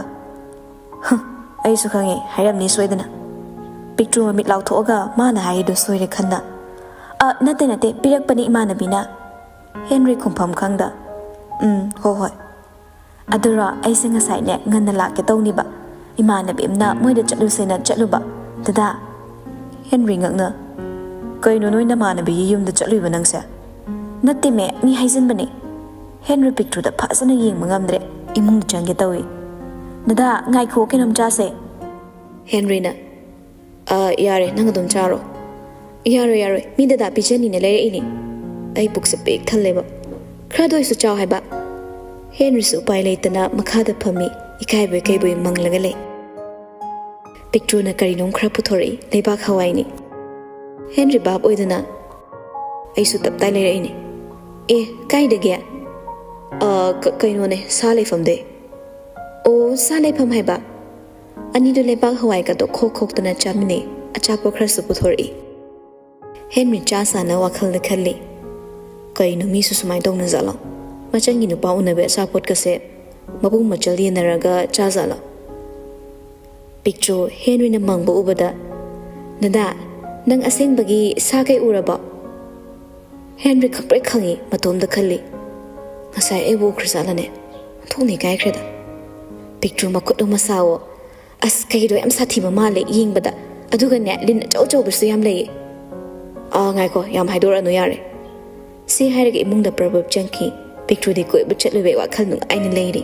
"ꯍ, ꯑꯩꯁꯨ ꯈꯪꯉꯦ, ꯍꯥꯏꯔꯝꯅꯤ ꯁꯣꯏꯗꯅ꯫" ꯄꯤꯛꯇ꯭ꯔꯨ ꯃꯃꯤꯠ ꯂꯥꯎꯊꯣꯛꯑꯒ ꯃꯥꯅ ꯍꯥꯏꯔꯤꯗꯣ ꯁꯣꯏꯔꯦ ꯈꯟꯅ, "ꯑ, ꯅꯠꯇꯦ, ꯅꯠꯇꯦ, ꯄꯤꯔꯛꯄꯅꯤ ꯏꯃꯥꯟꯅꯕꯤꯅ꯫" ꯍꯦꯟꯔꯤ ꯈꯨꯝꯐꯝ ꯈꯪꯗ, "ꯎꯝ, ꯍꯣ ꯍꯣꯏ꯫" "ꯑꯗꯨꯔꯣ, ꯑꯩꯁꯦ ꯉꯁꯥꯏꯅꯦ ꯉꯟꯅ ꯂꯥꯛꯀꯦ ꯇꯧꯅꯤꯕ꯫ ꯏꯃꯥꯟꯅꯕꯤ ꯑꯃꯅ ꯃꯣꯏꯗ ꯆꯠꯂꯨꯁꯦꯅ ꯆꯠꯂꯨꯕ꯫ ꯗꯗꯥ꯫" ꯍꯦꯟꯔꯤ ꯉꯛꯅ, "ꯀꯩꯅꯣ ꯅꯣꯏ ꯅꯃꯥꯟꯅꯕꯤꯒꯤ ꯌꯨꯝꯗ ꯆꯠꯂꯨꯏꯕ ꯅꯪꯁꯦ?" "ꯅꯠꯇꯦꯃꯦ, ꯃꯤ ꯍꯥꯏꯖꯤꯟꯕꯅꯦ꯫" ꯍꯦꯟꯔꯤ ꯄꯤꯛꯇ꯭ꯔꯨꯗ ꯐꯖꯅ ꯌꯦꯡꯕ ꯉꯝꯗ꯭ꯔꯦ, ꯏꯃꯨꯡꯗ ꯆꯪꯒꯦ ꯇꯧꯏ꯫ "ꯗꯗꯥ, ꯉꯥꯏꯈꯨꯑꯣ, ꯀꯩꯅꯣꯝ ꯆꯥꯁꯦ꯫" ꯍꯦꯟꯔꯤꯅ, "ꯑ, ꯌꯥꯔꯦ, ꯅꯪ ꯑꯗꯨꯝ ꯆꯥꯔꯣ꯫" "ꯌꯥꯔꯣꯏ, ꯌꯥꯔꯣꯏ, ꯃꯤ ꯗꯗꯥ ꯄꯤꯖꯅꯤꯅ ꯂꯩꯔꯛꯏꯅꯦ꯫ ꯑꯩ ꯄꯨꯛꯁꯦ ꯄꯤꯛ ꯊꯜꯂꯦꯕ꯫ ꯈꯔꯗ ꯑꯣꯏꯁꯨ ꯆꯥꯎ ꯍꯥꯏꯕ꯫" ꯍꯦꯟꯔꯤꯁꯨ ꯎꯄꯥꯏ ꯂꯩꯇꯅ ꯃꯈꯥꯗ ꯐꯝꯃꯤ, ꯏꯀꯥꯏꯕꯣꯏ ꯀꯩꯕꯣꯏ ꯃꯪꯂꯒ ꯂꯩ꯫ ꯄꯤꯛꯇ꯭ꯔꯨꯅ ꯀꯔꯤꯅꯣꯝ ꯈꯔ ꯄꯨꯊꯣꯔꯛꯏ, ꯂꯩꯕꯥꯛ ꯍꯋꯥꯏꯅꯤ꯫ ꯍꯦꯟꯔꯤ ꯚꯥꯞ ꯑꯣꯏꯗꯅ, "ꯑꯩꯁꯨ ꯇꯞꯇꯥꯏ ꯂꯩꯔꯛꯏꯅꯦ꯫ ꯑꯦ, ꯀꯥꯏꯗꯒꯤ?" "ꯑ, ꯀ-, ꯀꯩꯅꯣꯅꯦ, ꯁꯥ ꯂꯩꯐꯝꯗꯩ꯫" "ꯑꯣ, ꯁꯥ ꯂꯩꯐꯝ ꯍꯥꯏꯕ?" ꯑꯅꯤꯗꯨ ꯂꯩꯕꯥꯛ ꯍꯋꯥꯏꯒꯗꯣ ꯈꯣꯛ ꯈꯣꯛꯇꯅ ꯆꯥꯃꯤꯟꯅꯩ꯫ ꯑꯆꯥꯄꯣꯠ ꯈꯔꯁꯨ ꯄꯨꯊꯣꯔꯛꯏ꯫ ꯍꯦꯟꯔꯤ ꯆꯥ ꯆꯥꯅ ꯋꯥꯈꯜꯗ ꯈꯜꯂꯤ, "ꯀꯩꯅꯣ, ꯃꯤꯁꯨ ꯁꯨꯃꯥꯏꯅ ꯇꯧꯅꯖꯥꯠꯂꯣ? ꯃꯆꯟꯒꯤ ꯅꯨꯄꯥ ꯎꯅꯕ ꯑꯆꯥꯄꯣꯠꯀꯁꯦ ꯃꯕꯨꯡ ꯃꯆꯜ ꯌꯦꯟꯅꯔꯒ ꯆꯥꯖꯥꯠꯂꯣ?" ꯄꯤꯛꯇ꯭ꯔꯨ ꯍꯦꯟꯔꯤꯅ ꯃꯪꯕ ꯎꯕꯗ, "ꯗꯗꯥ, ꯅꯪ ꯑꯁꯦꯡꯕꯒꯤ ꯁꯥ ꯀꯩ ꯎꯔꯕꯣ?" ꯍꯦꯟꯔꯤ ꯈꯪꯄ꯭ꯔꯦꯛ ꯈꯪꯉꯤ, ꯃꯇꯣꯝꯗ ꯈꯜꯂꯤ, "ꯉꯁꯥꯏ ꯑꯩꯕꯨ ꯎꯈ꯭ꯔꯖꯥꯠꯂꯅꯦ? ꯑꯣꯟꯊꯣꯛꯅ ꯏꯀꯥꯏꯈ꯭ꯔꯦꯗ꯫" ꯄꯤꯛꯇ꯭ꯔꯨ ꯃꯈꯨꯠ ꯑꯃ ꯁꯥꯑꯣ꯫ "ꯑꯁ, ꯀꯩꯗꯣ ꯌꯥꯝ ꯁꯥꯊꯤꯕ ꯃꯥꯜꯂꯦ ꯌꯦꯡꯕꯗ꯫ ꯑꯗꯨꯒꯅꯦ, ꯂꯤꯟ ꯑꯆꯧ ꯑꯆꯧꯕꯁꯨ ꯌꯥꯝ ꯂꯩꯌꯦ꯫" "ꯑꯥ, ꯉꯥꯏꯈꯣ, ꯌꯥꯝ ꯍꯥꯏꯗꯣꯔꯛꯑꯅꯨ, ꯌꯥꯔꯦ꯫" ꯁꯤ ꯍꯥꯏꯔꯒ ꯏꯃꯨꯡꯗ ꯄ꯭ꯔꯕꯞ ꯆꯪꯈꯤ꯫ ꯄꯤꯛꯇ꯭ꯔꯨꯗꯤ ꯀꯣꯏꯕ ꯆꯠꯂꯨꯕꯩ ꯋꯥꯈꯜ ꯅꯨꯡꯉꯥꯏꯅ ꯂꯩꯔꯤ꯫